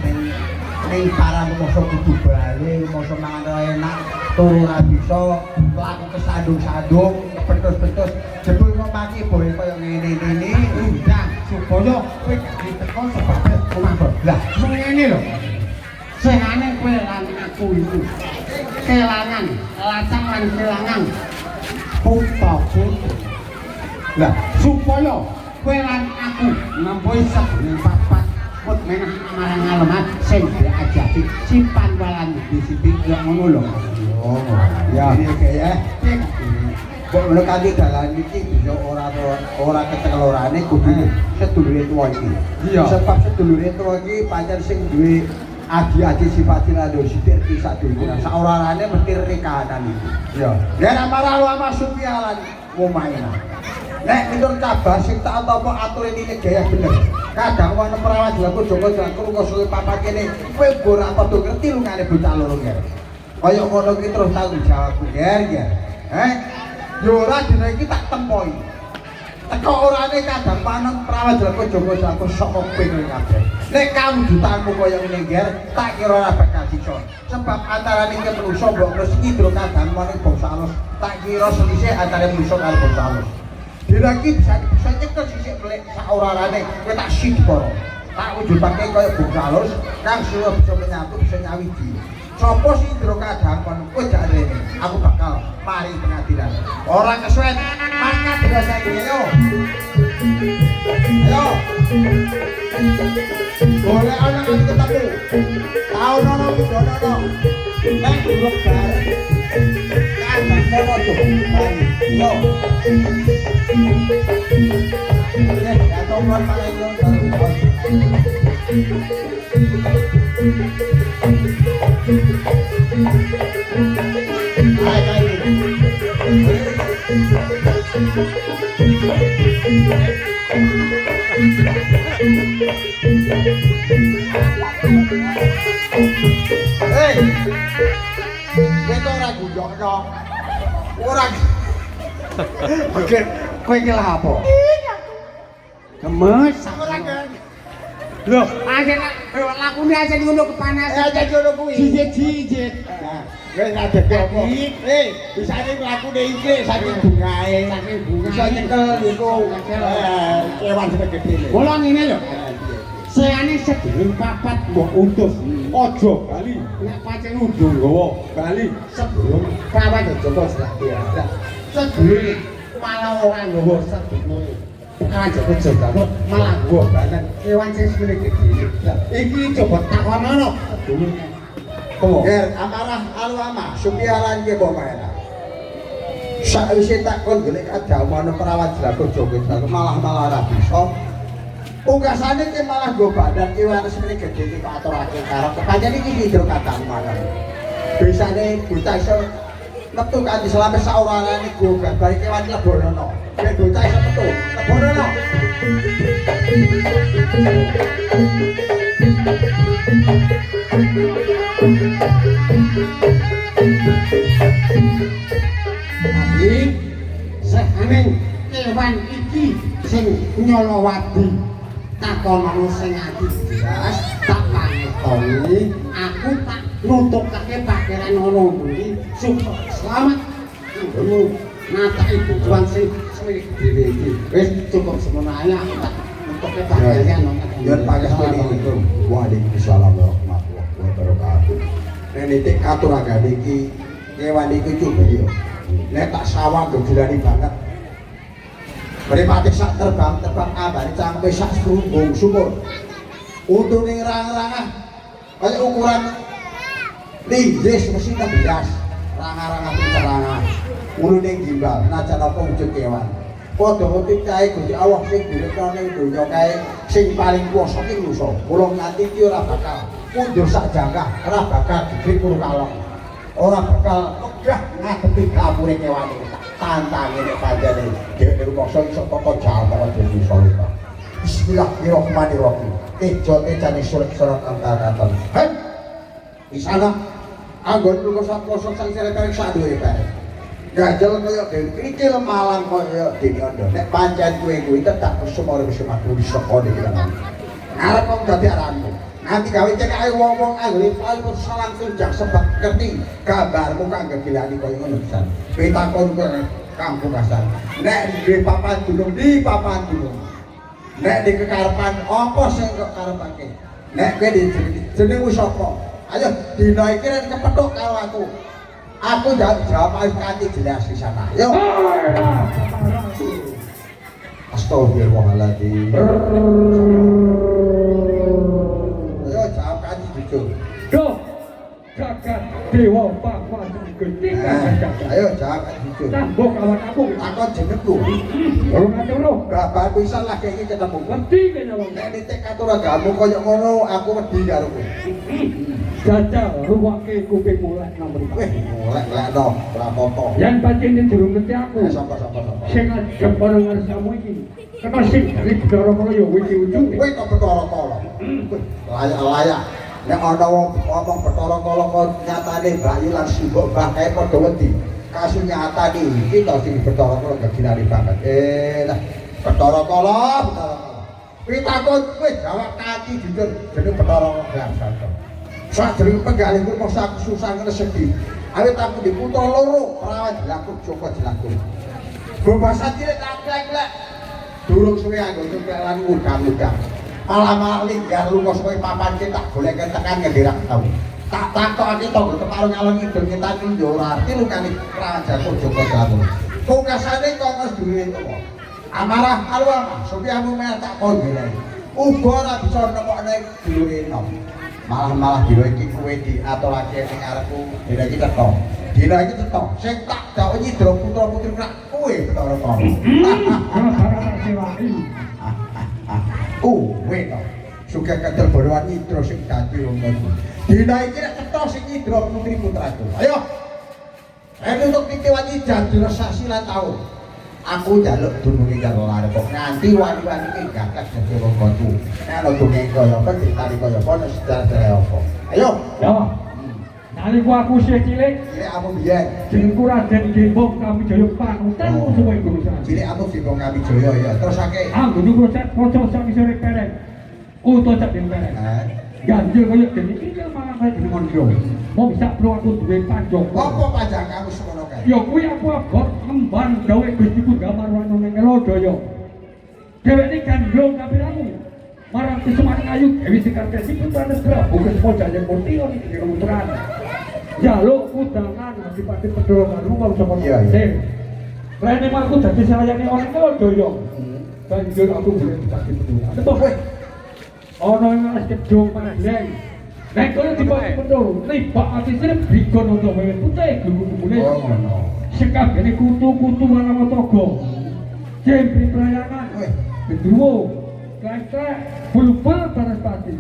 ning para mongso kudu bali mongso mangan enak turu ora bisa mlaku kesandung-sandung kepentus-pentus jebul kok maki boe kaya ngene-ngene undang supaya kowe gak diteko sebabe omah. Lah ngene lho sehane kowe lan aku iku kelangan lacang lan kelangan putra-putra. Lah supaya kowe lan aku nempuhi sedulur papat mut menah marang alemat sing diajati simpan walan disiti kaya ngono lho. Oh ya iya kaya kok ngono kanthi dalan iki bisa ora ketekelorane kudu sedulure tuwa iki. Iya. Sebab sedulure tuwa iki pancen sing duwe Adi-adi sifat lan sithik kisah dunya. Saorane mesti rekanan iki. Ya. Yen amarah lu masuk pialan omahe. Nek miturut kabar sing tak tampa ature ini gaya bener. Kadang ana perawat laku Joko Jangkung kok suwe papat kene, kowe uga ora padha ngerti lungane bocah loro ger. Kaya ngono ki terus tanggung jawabku ger ger. Heh. Yo ora dina iki tak tempoi. Teko orane kadang panon perawat laku Joko Jangkung sok ping kabeh. Nek kawujudanmu kaya ngene ger, tak kira ora bakal bisa. Sebab antarane iki manusa mbok terus ngidro kadang maning bangsa alus. Tak kira selisih antara manusa karo bangsa alus. Dina iki bisa nyekel sisik melek saorarane kowe tak sidpara. Tak wujudake kaya bangsa alus kang suwe bisa menyatu bisa nyawiji. Sopo sing ndro kadang kowe jak rene, aku bakal mari pengadilan. Ora kesuwen, mangkat dina saiki ayo. Ayo. Golek ana nganti ketemu. Taun ana pidono. Nek durung bareng kadang mono coba. Yo. Hei, kowe kok ora guyokno? Ora. Oke, kowe iki lha apa? Gemes. Ora kan. Loh, aja lakune aja ngono kepanasan. Aja ngono kuwi. Jijit-jijit. Nah, kowe ngadeg apa? Eh, bisane mlakune iki saking bungae. Saking bungae. Iso nyekel iku. Kewan segede lho. Mula ngene lho. Seane sedulur papat mbok utus. Aja bali nek pancen udu nggawa bali sebelum kawan Joko Jlati. Lah, sedulur malah ora nggawa sedulur. Kawan Joko Jlati malah nggawa banget kewan sing semene gedhe. Lah, iki coba takonono sedulur. Oh. Ger amarah alu ama supialan ki apa maena. Sakwise takon golek kadhamono perawat Jlako Joko Jlako malah-malah ora bisa. Pungkasane ki malah nggo badan kewan semene gedhe iki kok aturake karo kepancen iki hidro kadhamono. Bisane bocah iso metu kanthi selamat saorane go gabare kewan lebonono. Nek bocah iso metu, lebonono. Tapi sehaning kewan iki sing nyolowadi takonono sing ati jelas tak pangetoni aku tak nutukake pakaian ngono kuwi supaya selamat nggono nataki tujuan sing semene dhewe iki. Wis cukup semono ae aku tak nutuke pakaian ngono. Yen pangestune. Waalaikumsalam warahmatullahi wabarakatuh. Nek nitik katurangane iki kewan iki coba ya. Nek tak sawang gegulani banget. Mripate sak terbang-terbang ambane cangkeme sak srumbung sumur. Untune rang-rangah kaya ukuran linggis mesti 16. Rangah-rangah pinterangah. Ulune gimbal najan apa wujud kewan. Padha ngerti kae Gusti Allah sing direpno ning donya kae sing paling kuwasa ki manusa. Kula nganti iki ora bakal mundur sak jangkah, ora bakal gegrik kuru kalong. Ora bakal wegah ngadepi kapure kewan iki. Tantange nek pancene dheweke rumangsa iso tata jawab dene iso lupa. Bismillahirrahmanirrahim. Tejo-tejane surat-surat angkatan. Hei. Di sana anggon luka-luka sang sere-sere sak duwe bareng. Gajal kaya dene krikil malang kaya dene anda. Nek pancen kowe kuwi tetap kusuma ora kusuma kuwi saka iki kan. Ngarep wong dadi aranmu. Nganti gawe cekake wong-wong anggone paling salang tunjang sebab ngerti gambarmu kang gegilani kaya ngono pisan. Pitakon kowe kang pungkasan. Nek duwe papan dunung di papan dunung. Nek di kekarepan apa sing kok karepake? Nek kowe jenengmu sapa? Ayo dina iki nek kepethuk karo aku. Aku jawab kanthi jelas di sana. Yo. Astagfirullahaladzim. Ayo jawab kanthi jujur. Duh. Jagat Dewa Panguwasa Gusti Gagat. Ayo jawab jujur. Tambah kawan aku. Takon jenengku. Ora ngatur. Berapa pisan lagi iki ketemu. Wedi kene wong. Nek nitik katuragamu koyo ngono aku wedi karo kowe. Jajal ruwake kuping mulai nomor. Weh, golek-golekno, ora apa-apa. Yen pancen durung ngerti aku. Sapa sapa sapa. Sing adep ana ngarsamu iki. Kena sing dari Bathara Kala ya wiki ujunge. Kowe kok Bathara Kala. Weh, layak-layak. Nek ana wong ngomong Bathara Kala kok nyatane Mbak Yu lan Simbok Mbah kae padha wedi. Kasunyatane iki to sing Bathara Kala gegirane banget. Lah Bathara Kala, Bathara Kala. Pitakon kowe jawab kanthi jujur jeneng Bathara Kala. Sadurunge penggalihku masa aku susah ngene sedih. Awit aku di putra loro, perawan jelakuk Joko jelakuk. Bobasa cilik tak klek-klek. Durung suwe anggonku lan udang-udang. Malah-malah linggar lunga saka papan ki tak goleke tekan ngendi ra tau. Tak takokake tangga teparo nyalon ngidul ngetan yo ora arti lukane perawan jelakuk Joko jelakuk. Pungkasane kok wis duwe tuwa. Amarah alwama, sopiamu mel tak kondene. Uga ora bisa nemokne dulure enom. Malah-malah dina iki kowe diaturake ning arepku, dina iki cetha. Dina iki cetha. Sing tak dawuh nyidra putra-putri rak kowe Bathara Kala. Ora tak sewaki. Kowe to. Sugih kendel borowan nyidra sing dadi wong tuwa. Dina iki nek cetha sing nyidra putri putraku. Ayo. Ayo untuk titiwati janji sasi lan taun. Aku njaluk dununge karo arep nganti wani-wani ki gagas dadi wong tuwa. Nek ana dongeng kaya apa critane kaya apa nek sejarah apa. Ayo. Ya. Nalika aku isih cilik, Cilik aku biyen. jenengku Raden Gembong Kamijoyo panutan saka Guru Sandi. Cilik aku Gembong Kamijoyo ya. Terusake. Anggonku proses maca sak isore pereng. Uta sak dene pereng. Ganjil kaya dene iki malah kaya dene mandra. Mong sak perlu aku duwe panjang. Apa panjang kamu semono kae? Ya kuwi aku abot ngemban gawe Gustiku Gamarwana ning Lodaya. Dheweke gandrung kapiramu. Marang Kusuman Ayu Dewi Sekar Kesi putrane Prabu Kresna Jayamurti ing Putrane. Jaluk kudangan Adipati Pedhoro karo wong saka Mesir. Rene aku dadi salayane ana ing Lodaya. Banjur aku boleh dadi Pedhoro. Weh, ana ing alas kedung Pangleng. Nek kono dipati Pedhoro, libak ati sirep brigon ana wewe putih guru kumule. Oh ngono. Sekabehane kutu-kutu marang toga. Jempri prayangan. Weh, Gendruwo, klek-klek, bulbul banaspati.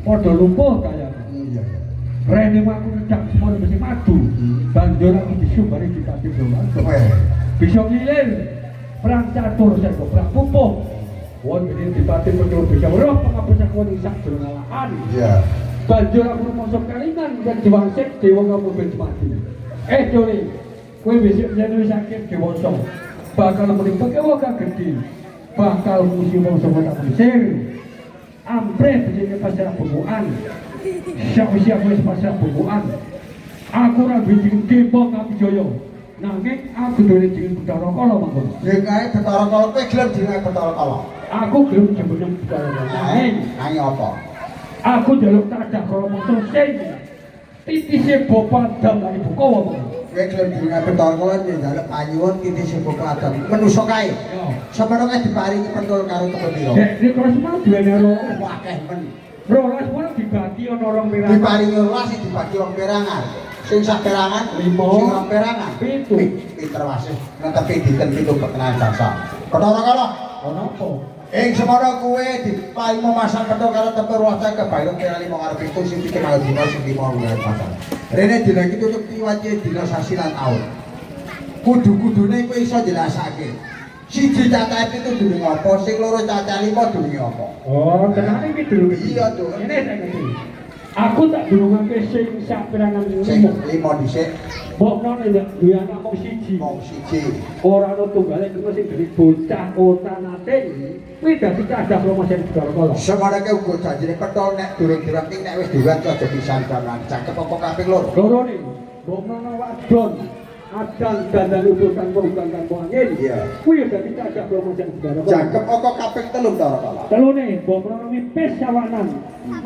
Padha lumpuh kayane. Iya iya. Rene aku ngejak semono mesti madu. Banjur aku disumbari dipati Brahmanto. Weh, Bisa ngilir perang catur saka perang pupuh. Wong ini dipati Pedhoro bisa weruh pengabus aku ing sak jroning alaan. Iya. Banjur aku rumangsa kaliman yen diwangsik dewa kamu ben mati. Jole, kowe wis yen wis sakit dewasa. Bakal muni pekewa kang gedhe. Bakal musuh wong saka tak Mesir. Ampreh becike pasar bukuan. Siap-siap wis pasar bukuan. Aku ora duwe jeneng Gembong Kamijoyo. Nanging aku duwe jeneng Bathara Kala mangkono. Ya kae Bathara Kala kowe gelem jenenge Bathara Kala. Aku gelem jeneng Bathara Kala. Nanging Nanging apa? Aku njaluk tadah karo sing titise bapa Adam lan Ibu Kawa mangkono. Kowe gelem jenenge Bathara Kala njaluk panyuwun titise bapa Adam. Menusa kae. Semono kae diparingi pentul karo tepung pira? Dek, nek karo semono duwene ro. Akeh men. Rolas mono dibagi ana rong perangan. Diparingi rolas sing dibagi rong perangan. Sing sak perangan 5, sing rong perangan 7. Pinter wasih netepi dinten 7 pertengahan bangsa. Bathara Kala, ana apa? Ing semono kowe diparingi masang pentul karo tepung rolas kebayang perang 5 karo 7 sing 7 karo dina sing 5 wulan pasang. Rene dina iki tutup piwance dina sasi lan taun. Kudu-kudune kowe iso jelasake. Siji cacahe 7 durung apa, sing loro cacahe 5 durung apa. Oh, tenane iki durung. Iya, Duk. Ngene tak ngerti. Aku tak durungake sing sak perangan Sing 5. 5 dhisik. Mbokno nek duwe anak mung siji. Mung siji. Ora ana tunggale kena sing dadi bocah otanate. Kuwi dadi cadah promosi Bathara Kala. Semono uga janjine pentol nek durung diwenting nek wis diwet aja pisan gaman. Cakep apa kaping loro? Loro ne. Mbokno wadon adan dandan utuh tanpa udan tanpa angin. Iya. Kuwi dadi cadah promosi Bathara Kala. Jangkep apa kaping 3 Bathara Kala? Telune mbok menawa mipis sawanan.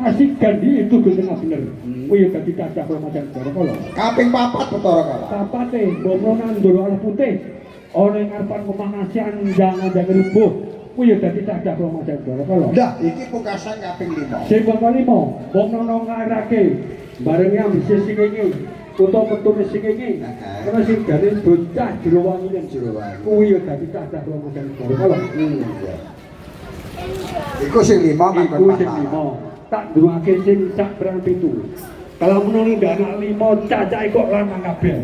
Asik gandhi itu tengah bener. Kuwi dadi cadah promosi Bathara Kala. Kaping 4 Bathara Kala. Papate mbok menawa nandur alas putih. Ana ing ngarepan omah nasi andang-andang rubuh. Kuwi dadi cadah promosi Bathara Kala. Lah iki pungkasan kaping 5. Sing kelima, mbok menawa ngarake Bareng ambise sing iki utawa metune sing iki. Heeh. Ana sing jane bocah Jerowangi yen Jerowangi. Kuwi ya dadi cacah rumangsane Bathara Kala. Iya. Iku sing lima mangkon Iku sing pahlawan. lima. Tak ndungake sing sak perang pitu. Kalau menurut anak lima cacahe kok lanang kabeh.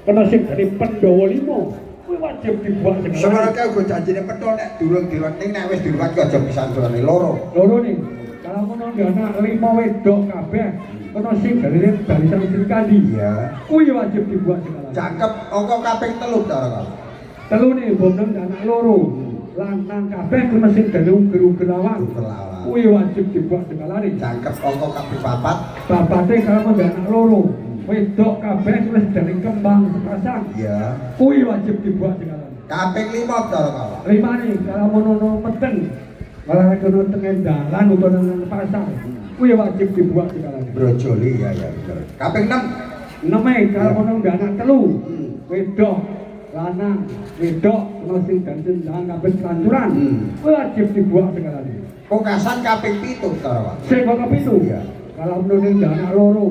Kena sing dari Pandhawa lima. Kuwi wajib dibuat sing Semono kae uga janjine pentol nek durung diruwat ning nek wis diruwat ki aja pisan durane loro. Loro nih. Kalau menurut anak lima wedok kabeh. Kena sing dari barisan Srikandi. Iya. Kuwi wajib dibuat sing lanang. Cakep angka kaping 3 Bathara Kala. Telu nih bondo anak loro. Lanang kabeh kena sing dari uger-uger lawang. Uger lawang. Kuwi wajib dibuat sing lanang. Cakep angka kaping 4. Bapate kalau anak loro. Wedok kabeh wis dari kembang sepasang. Iya. Kuwi wajib dibuat sekarang. Kaping 5 Bathara Kala. Lima nih kalau monono meteng malah kono tengen dalan utawa nang pasar. Kuwi wajib dibuat sekarang. Brojoli ya ya bener. Kaping 6. Eneme kalau mono anak telu. Wedok lanang, wedok kena sing dan kabeh kelancuran. Kuwi wajib dibuat sekarang. Pungkasan kaping 7 Bathara Kala. Sing kok pitu. Iya. Kalau mono anak loro,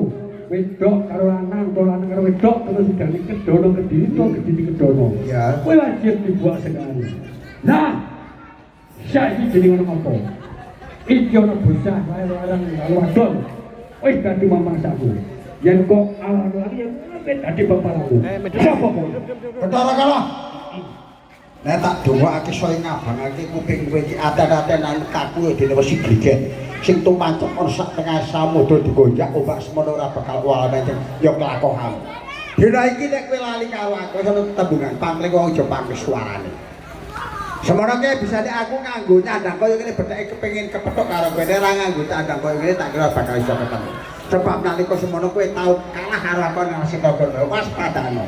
wedok karo lanang, utawa lanang karo wedok terus dari Kedono Kediri utawa Kediri Kedono. Iya. Kuwi wajib dibuat sekali. Nah, saiki jenenge ono apa? Iki ono bocah larang karo wadon. Wis dadi mamangsaku. Yen kok alang-alang ya wis dadi bapakku. Sapa kowe? Bathara Kala. Nek tak dongakake saya ngabangake kuping kowe iki aten-atenan kaku dene wesi gligen. Sing tumancep ana sak tengah samudra digonjak ombak semono ora bakal wal menceng ya kelakohan. Dina iki nek kowe lali karo aku sono tembungan pangling wong aja pangling suarane. Semono kae bisane aku nganggo nyandang kaya ngene betheke kepengin kepethuk karo kowe nek ora nganggo candang kaya ngene tak kira bakal iso ketemu. Sebab nalika semono kowe tau kalah karo aku nang Setagono waspadano.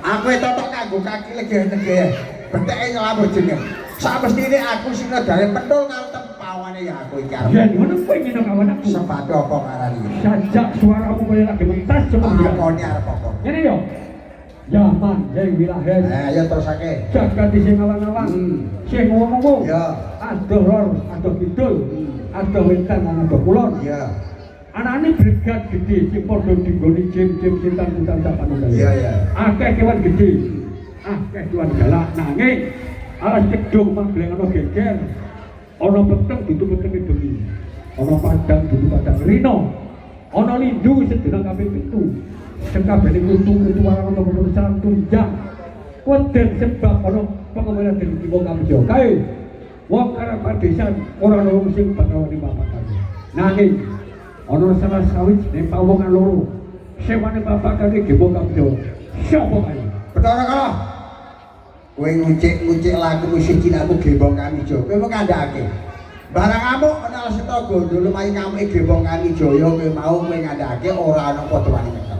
Aku totok nganggo kaki legeh-legeh. Betheke nyelamuh jeneng. Samestine aku sing nedare pentul karo tempawane ya aku iki arep. Yen ngono kowe ngene kawan aku. Sebab apa ngarani? Sajak suaramu kaya lagi mentas cepet. Lakoni arep apa? Ngene yo. Yaman jeng wilahes. Eh, ayo terusake. Jagat sing awang-awang. Sing ngomong-ngomong. Ya. Adoh lor, adoh kidul. Adoh wetan lan adoh kulon. Iya. Anane brigad gedhe sing padha dinggoni jim-jim cintan-cintan sak panunggal. Iya, iya. Akeh kewan gedhe. Akeh kewan galak nanging alas kedung magleng ana geger. Ana peteng dudu petenge bengi. Ana padang dudu padang rino. Ana lindu sedina kaping 7. Sekabehane kutu-kutu warang ana perusahaan tunjang. Weden sebab ana pengembangan dening wong Kamjo. Kae wong arep padesan ora ana wong sing bakal wani mapakake. Nanging ana salah sawijine pawongan loro. Sing wani mapakake gembong Kamjo. Sapa kae? Bathara Kala. Kowe ngucik-ngucik laku musuh cinakmu gembong Kamijo. Kowe mau ngandhakake. Barang amuk ana Seta Gondo lumayu ngamuke gembong Kamijaya kowe mau kowe ngandhakake ora ana padha wani nyekel.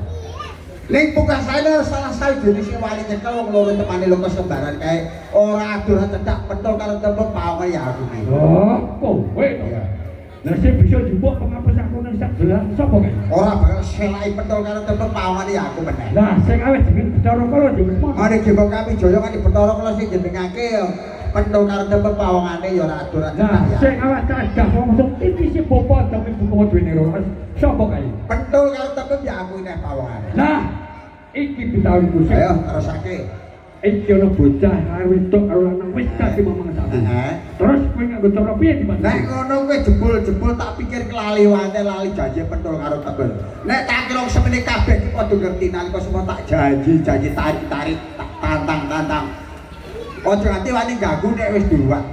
Ning pungkasane salah sawijine sing wani nyekel wong loro temane loko sembaran kae ora adoh cedhak pentul karo tembung pawongan ya aku iki. Oh, kowe to. Iya. Lah sing bisa jupuk pengapus aku nang sak dolan sapa kae? Ora bakal selai pentul karo tembung pawongan ya aku meneh. Lah sing awet jeneng Bathara Kala yo wis mono. Ane gembong Kamijaya kan Bathara Kala sing jenengake ya pentul karo tembung pawongane ya ora adoh Lah cedhak ya. sing awet cadah wong sing titise bapa demi buka duwene rolas sapa kae? Pentul karo tembung ya aku neh pawongane. Lah iki pitawanku sing Ayo terusake. Iki ana bocah karo wedok karo lanang wis dadi mamangsaku. Heeh. Terus kowe nganggo cara piye dibantu? Nek ngono kowe jebul-jebul tak pikir kelaliwane lali janji pentul karo tembung. Nek tak kira semene kabeh iki padha ngerti nalika semua tak janji-janji tarik-tarik tak tantang-tantang. Aja nganti wani ganggu nek wis duruan.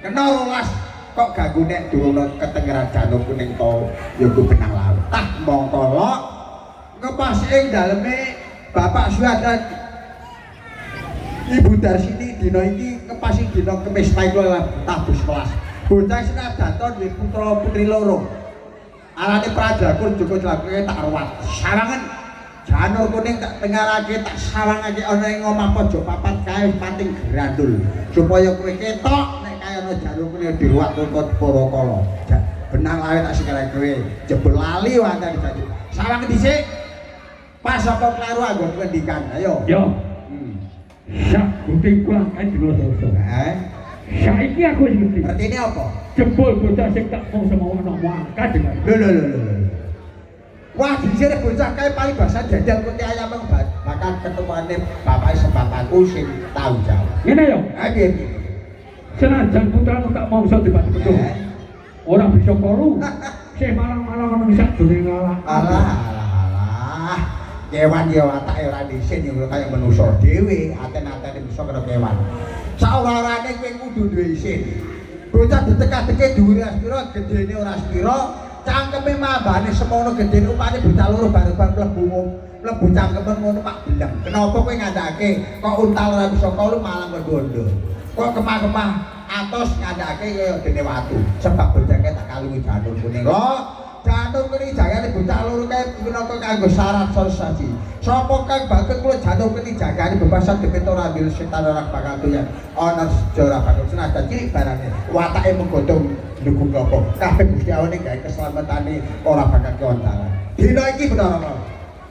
Kena rolas kok ganggu nek durung ketengeran janur kuning to ya ku benang laut. Tah mongko lok ngepas ing daleme Bapak Suhada Ibu Darsini dina iki ngepasi dina Kemis Pahing kula tabuh 11. Bocah Sinadanto duwe putra putri loro. Arane Prajakur Joko Jlangkung tak ruwat. Sawangen janur kuning tak tengarake tak sawangake ana ing omah pojok papat kae pating grandul supaya kowe ketok nek kae ana janur kuning diruwat kok para kala. Benang lawe tak sikare kowe jebul lali wantane janji. Sawang dhisik. Pas apa kleru anggon ngendikan. Ayo. Yo. Sak guting kula kae dina Selasa. Eh. Saiki aku wis ngerti. Ngertine apa? Jebul bocah sing tak mung semono angkat dengan. Lho lho lho lho. Wah, dhisik bocah kae paribasan jajal kuti ayam bakal ketemuane bapak sebapakku sing tau jawab. Ngene yo. Ha piye? Senajan putramu tak mongso dibati petung. Ora bisa kolu. Sih malang-malang ono sak durung ngalah. Alah alah alah. Kewan ya watake ora dhisin ya kaya manusa dhewe, aten-atene bisa kena kewan. Saora-orane kowe kudu duwe isin. Bocah ditekadeke dhuwure ora sepira, gedene ora sepira, cangkeme mambane semono gedene upane bocah loro bareng-bareng mlebu mlebu cangkeme ngono Pak Beleng. Kenapa kowe ngandhake kok untal ora bisa kolu malah bondo. Kok kemah-kemah atos ngandhake kaya dene watu. Sebab bocah kae tak kalungi janur kuning. Lho, janur kuning jagane bocah loro kae minangka kanggo syarat saji. Sapa kang bakal kula janur kuning jagane bebasan depet ora ndil setan ora bakal doyan. Ana sejarah bakal senajan cilik barane watake menggodhong ndugung klapa. Kabeh Gusti Allah gawe keselamatane ora bakal keontalan. Dina iki Bathara Kala.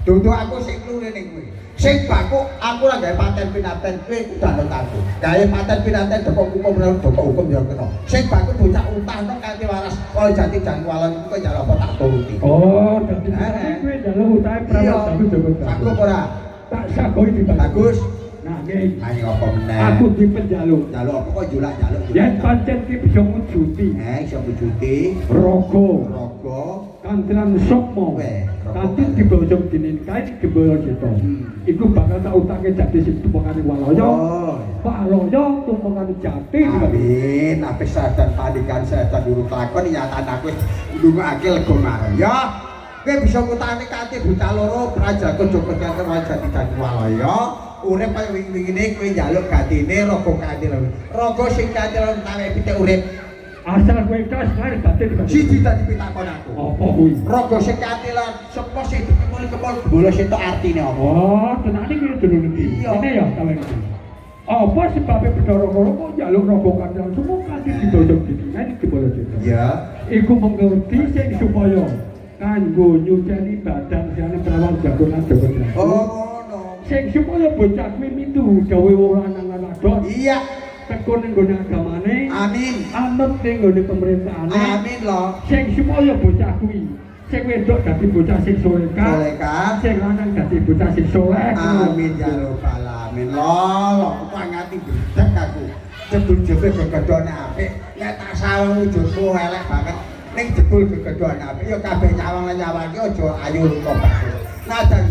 Dudu aku sing klure ning kowe. Sing baku aku ora gawe paten pinaten kowe kudu anut aku. Gawe paten pinaten doko hukum ora doko hukum ya kena. Sing baku bocah utahno kanthi waras kaya jati jan walon iku njaluk apa tak turuti. Oh, dadi kowe njaluk utahe prawan jago Joko. Sanggup ora? Tak sagoi dibantu. Bagus. Nah, nggih. Ayo apa meneh? Aku dipenjaluk. Njaluk apa kok njulak-njaluk? Yen pancen ki bisa ngujuti Iso ngujuti raga raga kantilan sukma. Kanthi dibaca dening kae Gembala Cita. Iku bakal tak utake jati sing tumpangane Walaya. Oh. Walaya tumpangane jati. Amin. Apik sadan pandikan sadan durung lakon nyatane aku wis ndongakake lega marang. Ya, kowe bisa ngutane kanthi bocah loro Prajaga Joko Jati Jati Jati Walaya. Urip kaya wingi-wingine kowe njaluk gatine raga kanthi loro. Raga sing kanthi loro tawe pitik urip. Asal kowe ikhlas lahir batin dibantu. Siji dadi pitakon aku. Apa kuwi? Raga sing kanthi loro sapa sing dikemul-kemul bola sitok artine apa? Oh, tenane iki dulur iki. Iya. Ngene ya ta iki. Apa sebabe Bathara Kala kok njaluk raga kanthi semua kanthi didodok didingan Gembala Cita. Iya. Iku mengerti sing supaya kanggo nyuceni badan siyane Prawan Jago lan Joko Jati. Oh, ngono. Sing supaya bocah kuwi mitu dawuhe wong lanang lan wadon. Iya. Teko ning nggone agamane. Amin. Anut ning nggone pemerintahane. Amin lho. Sing supaya bocah kuwi sing wedok dadi bocah sing solehah. Solehah. Sing lanang dadi bocah sing soleh. Amin ya rabbal alamin. Lho, lho kok ngati gedhek aku. Jebul-jebul gegedhone apik. Nek tak sawang wujudmu elek banget. Ning jebul gegedhone apik ya kabeh nyawang lan nyawang iki aja ayu lupa bagus. Najan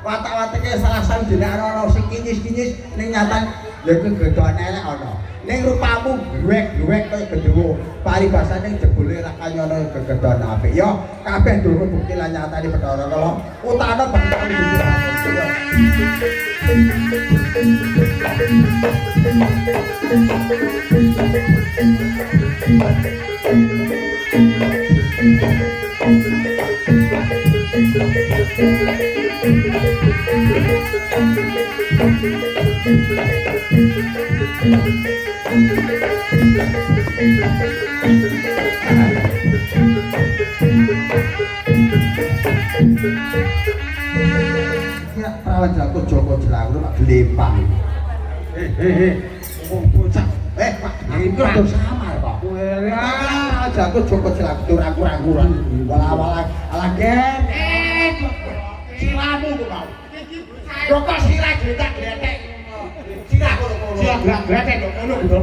watak-watake salah siji ana sing kinyis-kinyis ning nyatan ya gegedhone elek ana. Ning rupamu gruwek-gruwek kaya gendruwo. Paribasane jebule ra kaya ana gegedhone apik. Ya kabeh durung bukti lan nyatane Bathara Kala. Utana banget Ya Prawan Joko Joko Jelangkung Pak Glempang. Wong bocah. Pak, aku rada samar kok. Prawan Joko Joko Jelangkung rangkur-rangkuran. Wala-wala ala gen. Siramu kok mau. Lho kok sirah gletak-gletek. Sirah kono-kono. Sirah gletak-gletek kok ngono lho.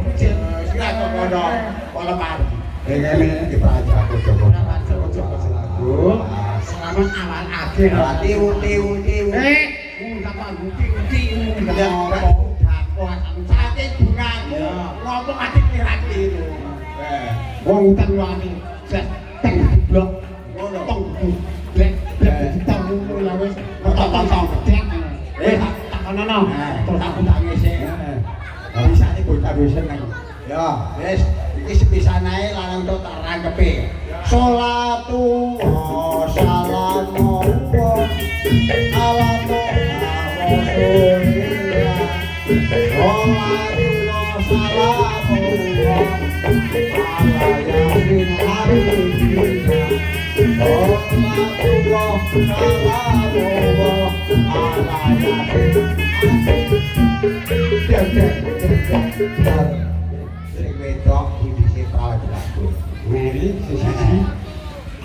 Sirah kok ngono. Kok lemari. Ngene iki Prawan Joko Joko. Prawan Joko Joko Jelangkung. Selamat awal akhir. Tiu tiu tiu. Uti uti. Saking bungaku ngomong ati kira-kira. Wong utang wani. Teng blok ngono tong blek blek ditang ngono lah wis. Tong tong gedek. Tak kono. Terus aku tak ngisik. Bisane bocah wis seneng. Ya, wis iki sepisan ae lanang tok tak rangkepe. Sholatu wassalamu ala Rasulillah. Sholatu wassalamu ala yasin habibina. Sholatu wassalamu ala yasin. Sing wedok kuwi dhisik Prawan Jelangkung. Wiri siji.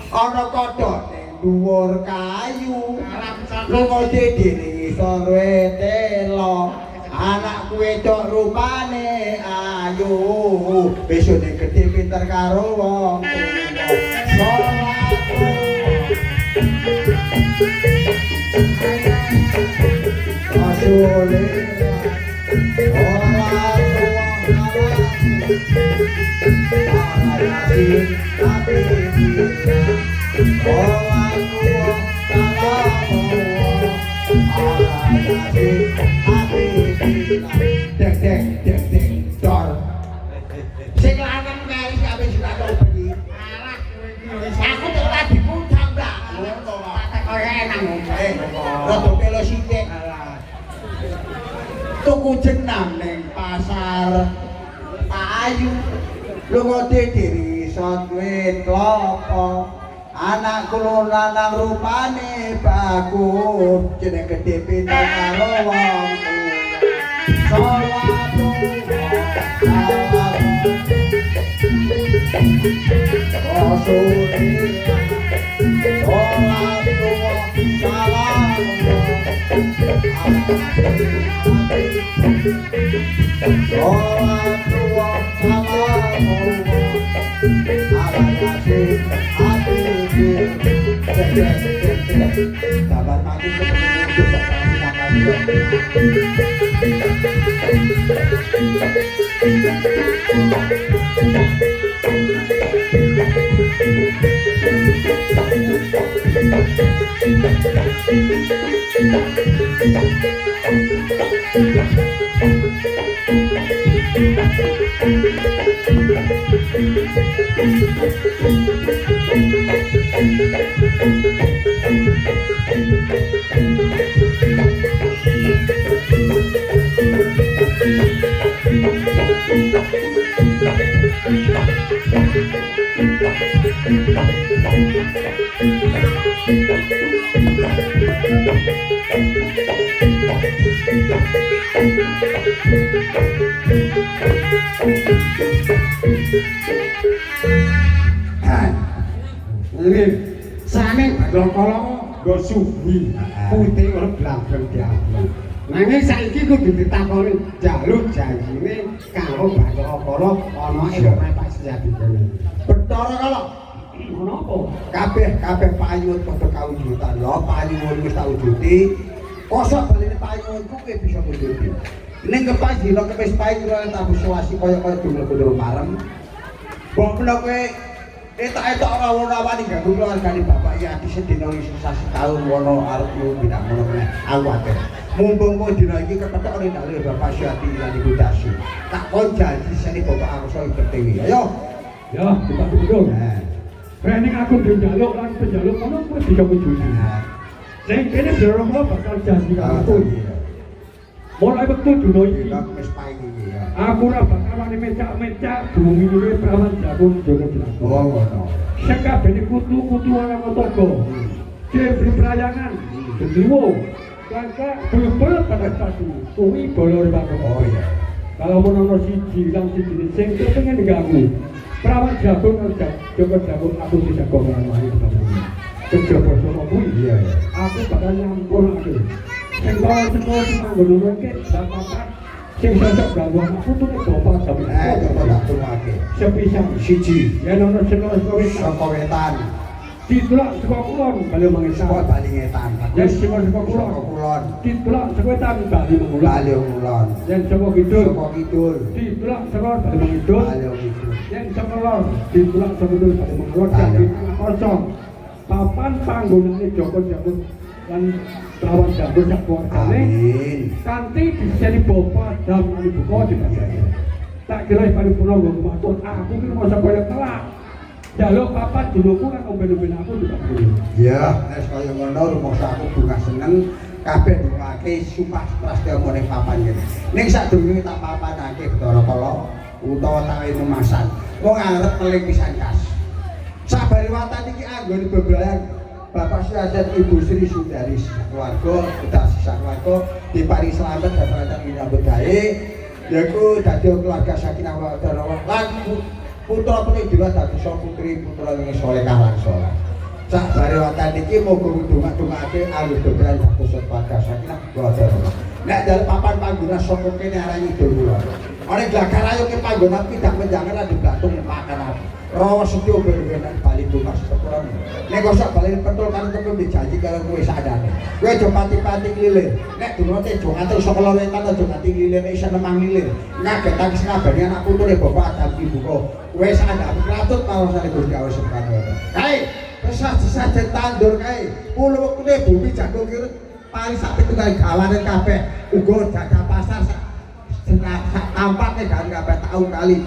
Ana kodho ning dhuwur kayu. Lunga dede ning ngisor telo. Anakku wedok rupane ayu, besone gedhe pinter karo wong tuwa. Dek dek dek dek dor. Sing lanang kae wis kabeh sing tak bengi. Alah kowe iki wis aku tek ora dikundang, Mbak. Tak kaya enak. Rada pelo sithik. Tuku jenang ning pasar Ayu. Lunga dede risot wit klopo. Anakku lanang rupane bagus, jeneng gedhe pinter karo wong tuwa. Sabar mati Sane Bathara nggo suwi putih ora blangbleng diabu. Nanging saiki kudu ditakoni jaluk janjine karo Bathara Kala ana ing omahe Pak Sejati kene. Bathara Kala Ngono apa? Kabeh kabeh payuwun padha kawujudan lho, payuwun wis tak wujuti. Kosok baline payuwunku kowe bisa wujuti. Ning kepas dina kepis paing kula tabu suwasi kaya-kaya dumle-dumle marem. Mbok menawa kowe etok-etok ora wani ganggu keluargane bapak ya adi sedina wis sasi taun wono arep yo bindak ngono meneh. Aku kuwatir. Mumpung kok dina iki kepethuk ning dalem Bapak Syati lan Ibu Dasu. Tak kon janji seni bapak aku iso Pertiwi. Ayo. Ya, kita tunggu. Rene aku njaluk lan penjaluk ngono kowe bisa wujudi. Sing kene Bathara Kala bakal janji karo aku. Mulai wektu dina iki wis paing iki ya. Aku ora bakal wani mecak-mecak bumi iki prawan jagung Joko Jelago. Oh ngono. Sekabehane kutu-kutu ana toga. Jebri prayangan, genderuwo, langka bebel pada satu. Kuwi bolo rewang. Oh iya. Kalau mun ana siji lan siji sing kepengin ganggu. Prawan jagung karo Joko Jagung aku dijago karo ayo. Kejaba saka kuwi. Iya iya. Aku bakal nyampurnake. Sing kaya sekolah sing manggon iki bapak sing sosok ganggu aku tuh bapak jamin. Coba tak tungake. Sepisan Siji yen ana sekolah sekolah saka wetan, ditulak saka kulon bali mangetan. saka bali ngetan. Yen saka saka kulon Saka kulon, ditulak saka wetan bali mengulon. bali ngulon. Yen saka kidul Saka kidul, ditulak saka bali mengidul. bali ngidul. Yen saka lor ditulak saka kidul bali mengalor dadi kosong. Papan panggonane Joko Jagung lan Prawan Jagung sak keluargane Amin. kanthi diseni bapa dam lan ibu dibagani. Tak kira wis paripurna nggo matur aku ki masa kaya telak. Jaluk papat duluku lan omben-omben aku dibagani. Ya, nek kaya ngono rumangsa aku bungah seneng kabeh ndongake sumpah prasetya ning papan kene. Ning sadurunge tak papanake Bathara Kala utawa tak memasan. Wong arep meling pisan kas. Sabari watan iki anggone bebrayan Bapak Suryat Ibu Sri Sudaris keluarga udah sisa keluarga diparingi slamet dan lancar nyambut gawe yaiku dadi keluarga sakinah mawaddah warahmah lan putra putri dadi putri putra ing salehah lan saleh. Sak bare watan iki muga ndongak-ndongake alus dodolan dados keluarga sakinah mawaddah. Nek dalem papan panggonan saka kene arah ngidul kula. Ana glagah ayo ke panggonan tidak menjangan lan diblatung pakanan. Rawa setya ben-benan bali tumas sepura. Nek kok sak bali pentul karo tembe janji karo kowe sadane. Kowe aja pati-pati klilir. Nek durung tejo ngatur saka lor wetan aja nganti klilir nek iso nemang lilir. Ngagetake sengabane anak putune bapak Adam ibuka. Wis andhap kratut marang Gusti Allah Subhanahu wa taala. Kae sesajen tandur kae. Pulo wektune bumi jago kirut pari sak pitunggal gawane kabeh. Uga jaga pasar sak sak tampake gawe kabeh tau kali.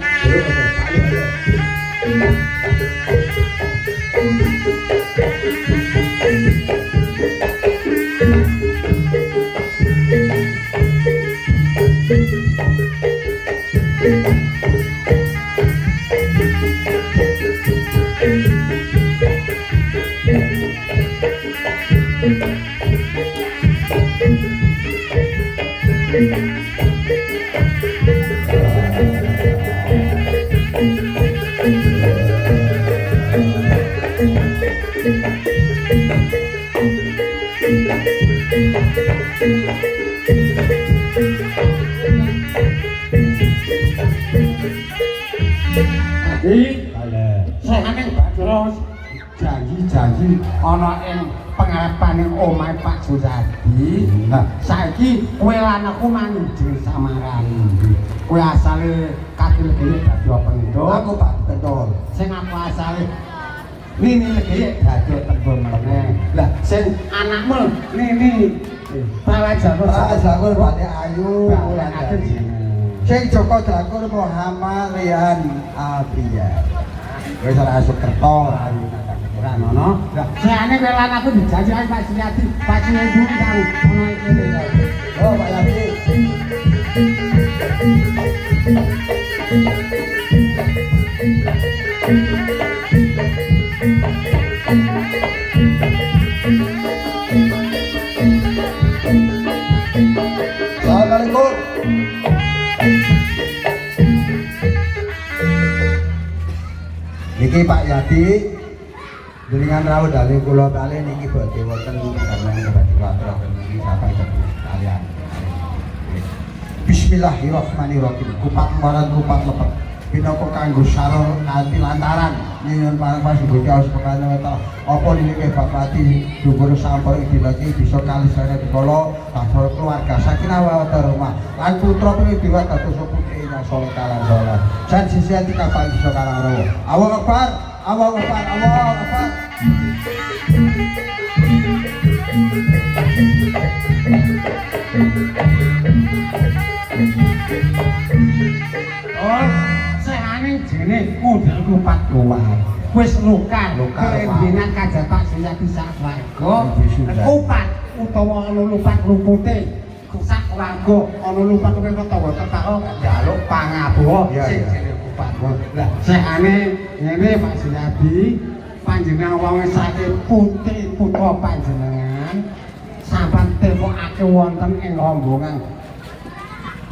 Janji-janji ana ing pengarepane omahe Pak Suyadi. Lah saiki kowe lan aku manjing samaran. Kowe asale katil kene dadi pendho. Aku Pak Pentol. Sing aku asale Nini legi dadi pendho meneh. Lah sing anakmu Nini Prawajakul Prawajakul Bali Ayu Wulandari. Sing Joko Drangkur Muhammad Rian Apriya. Wis ora asuk kerto ayu ora ngono. Lah sayane kowe lan aku dijanjikake Pak Suyadi, Pak Suyadi kang ono iki. Oh Pak Yadi. Assalamualaikum. Niki Pak Yadi jenengan rawuh dalu kula kalih niki badhe wonten gamelan badhe aturaken niki sampai kalian. Bismillahirrahmanirrahim. Kupat marang kupat lepet. Pinaka kanggo sarana kanthi lantaran nyuwun marang Gusti Allah Subhanahu wa taala. Apa nilike Bapati dhuwur sampur dina iki bisa kalisane dikala kasar keluarga sakinah mawaddah warahmah lan putra putri dewa dados putri ingkang saleh kalan saleh. San sisi ati kapan bisa karang rawa. Allahu Akbar, Allahu Akbar, Allahu Akbar. Oh, sehane jenenge model kupat luar. Wis luka, kerendenan kajat Pak Suyadi sak warga. Kupat utawa ana lupat lupute sak warga ana lupat kowe tangga tetaka njaluk pangapura sing jenenge kupat. Lah sehane ngene Pak Suyadi, panjenengan wong saking putri putra panjenengan sampan temokake wonten ing rombongan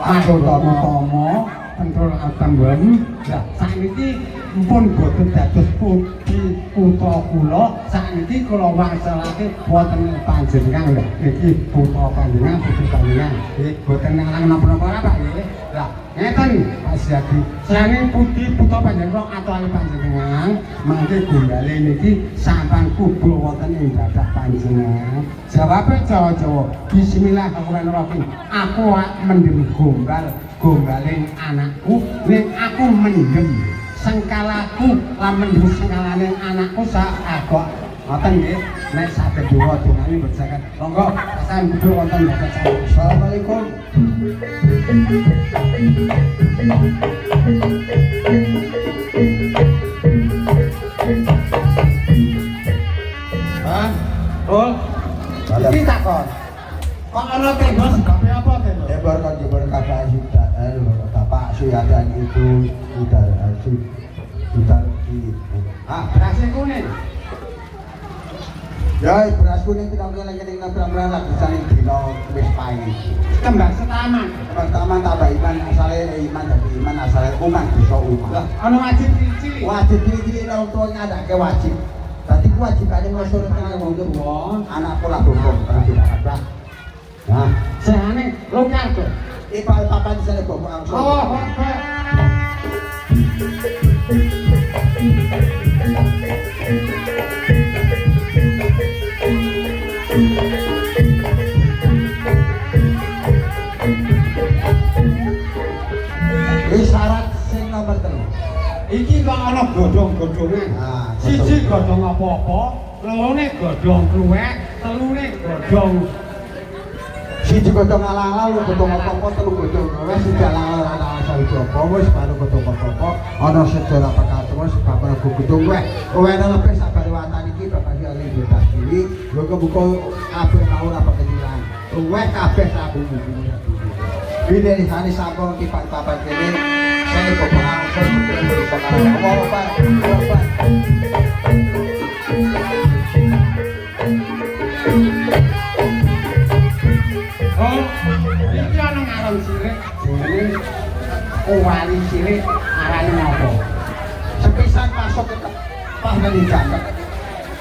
Pak Utomo Pentul Atambon. Lah sakniki pun boten dados putri putra kula, sakniki kula wangsulake wonten panjenengan. Lha niki putra panjenengan, putri panjenengan. Nggih boten ngalang napa-napa ora Pak nggih. Lah ngeten Pak Suyadi, sane putri putra panjenengan aturake panjenengan mangke gombale niki sampan kubur wonten ing dadah panjenengan. Jawabe Jawa-Jawa, bismillahirrahmanirrahim. Aku mendem gombal gombaling anakku, ning aku mendem sengkalaku lan mendem sengkalane anakku sak agok. Ngoten nggih, nek saged donga dongane berjakan. Monggo pasan kubur wonten dadah. Assalamualaikum. Bang, Rul. Iki takon. Kok ana tembok sebabe apa tembok? Tembok kon jebol kabeh sudah. Bapak Suyadi itu sudah sudah di. Ah, berase kuning. Ya, beras kuning kita kene-kene nabrak lagi saling dina wis pae. Kembang setaman. Kembang setaman tambah iman asale iman dadi iman asale uman bisa uman. Lah, ana wajib cilik. Wajib cilik wong tuwa ngandhake wajib. Dadi kewajibane ngusur Wong tuwa, anak pola bokong Abah. Nah, sehane lokal to. Ipal papan sene bokong angsul. Oh, Akbar. Iki syarat sing nomor 3. Iki kok ana godhong-godhongan. Ah, Siji godhong apa-apa, lorone godhong kluwek, telune godhong Siji godhong ala-ala, lu godhong apa-apa, telu godhong wis siji ala-ala ora ana sawiji apa wis baru godhong apa-apa, ana sejarah bakal terus sebab ana godhong weh. Kowe ana lebih sabar watan iki bapak Ali bebas dhewe, lho kebuka kabeh mau ora bakal ilang. Luweh kabeh sabu-bubu. Bine lisane sampun kipak papan kene, sene bokong angsul bisa karo apa apa. Oh, iki ana ngaran cilik jenenge Wali cilik arane apa? Sepisan masuk ke pas nang jangkep.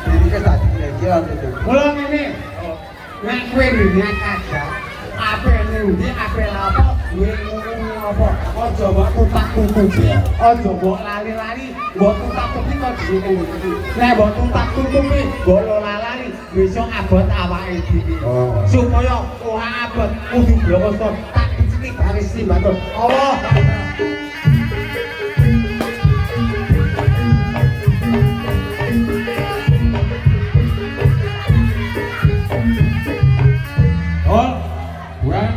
Diri ke dadi kira itu. Mula ngene, nek kowe niat aja, ape ning ndi ape lha apa, duwe ngono apa, aja mbok tutak-tutupi, aja mbok lali-lali, mbok tutak-tutupi kok dhewe iki. Nek mbok tutak-tutupi, mbok lali-lali, besok abot awake dhewe. Oh. Supaya ora abot, kudu bloko tak piciki baris timbaton. Allah. Oh,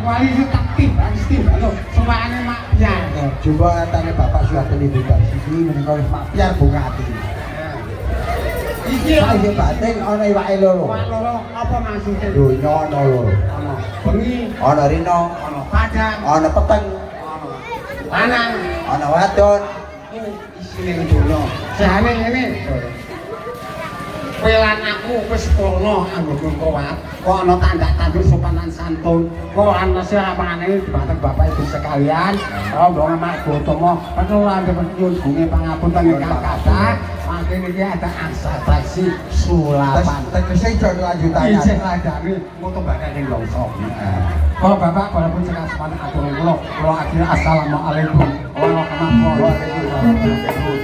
wali itu tak timbang timbang lho, suwane mak piar. Coba antane Bapak Suhateni Ibu Darsini menika wis mak piar bunga ati. Iki Saiki batin ana iwake loro. iwak loro apa maksudnya? Donya ana loro. Ana bengi, Ana rina, ana padang, ana peteng, ana lanang, ana wadon. Isine donya. Jane ngene. Kowe lan aku wis purna anggo kuwat. Kok ana tandak-tanduk sopan lan santun. Kok ana siapane dhumateng Bapak Ibu sekalian. Rombongan Mas Gotomo petulan nyuwun gunge pangapunten ingkang kathah. Mangke niki ada ansatasi sulapan. Tegese ijo lanjutane. Isih landane mutu bakal ing longso. Kalau Bapak walaupun sekali semangat atur kula, kula akhir assalamualaikum warahmatullahi wabarakatuh.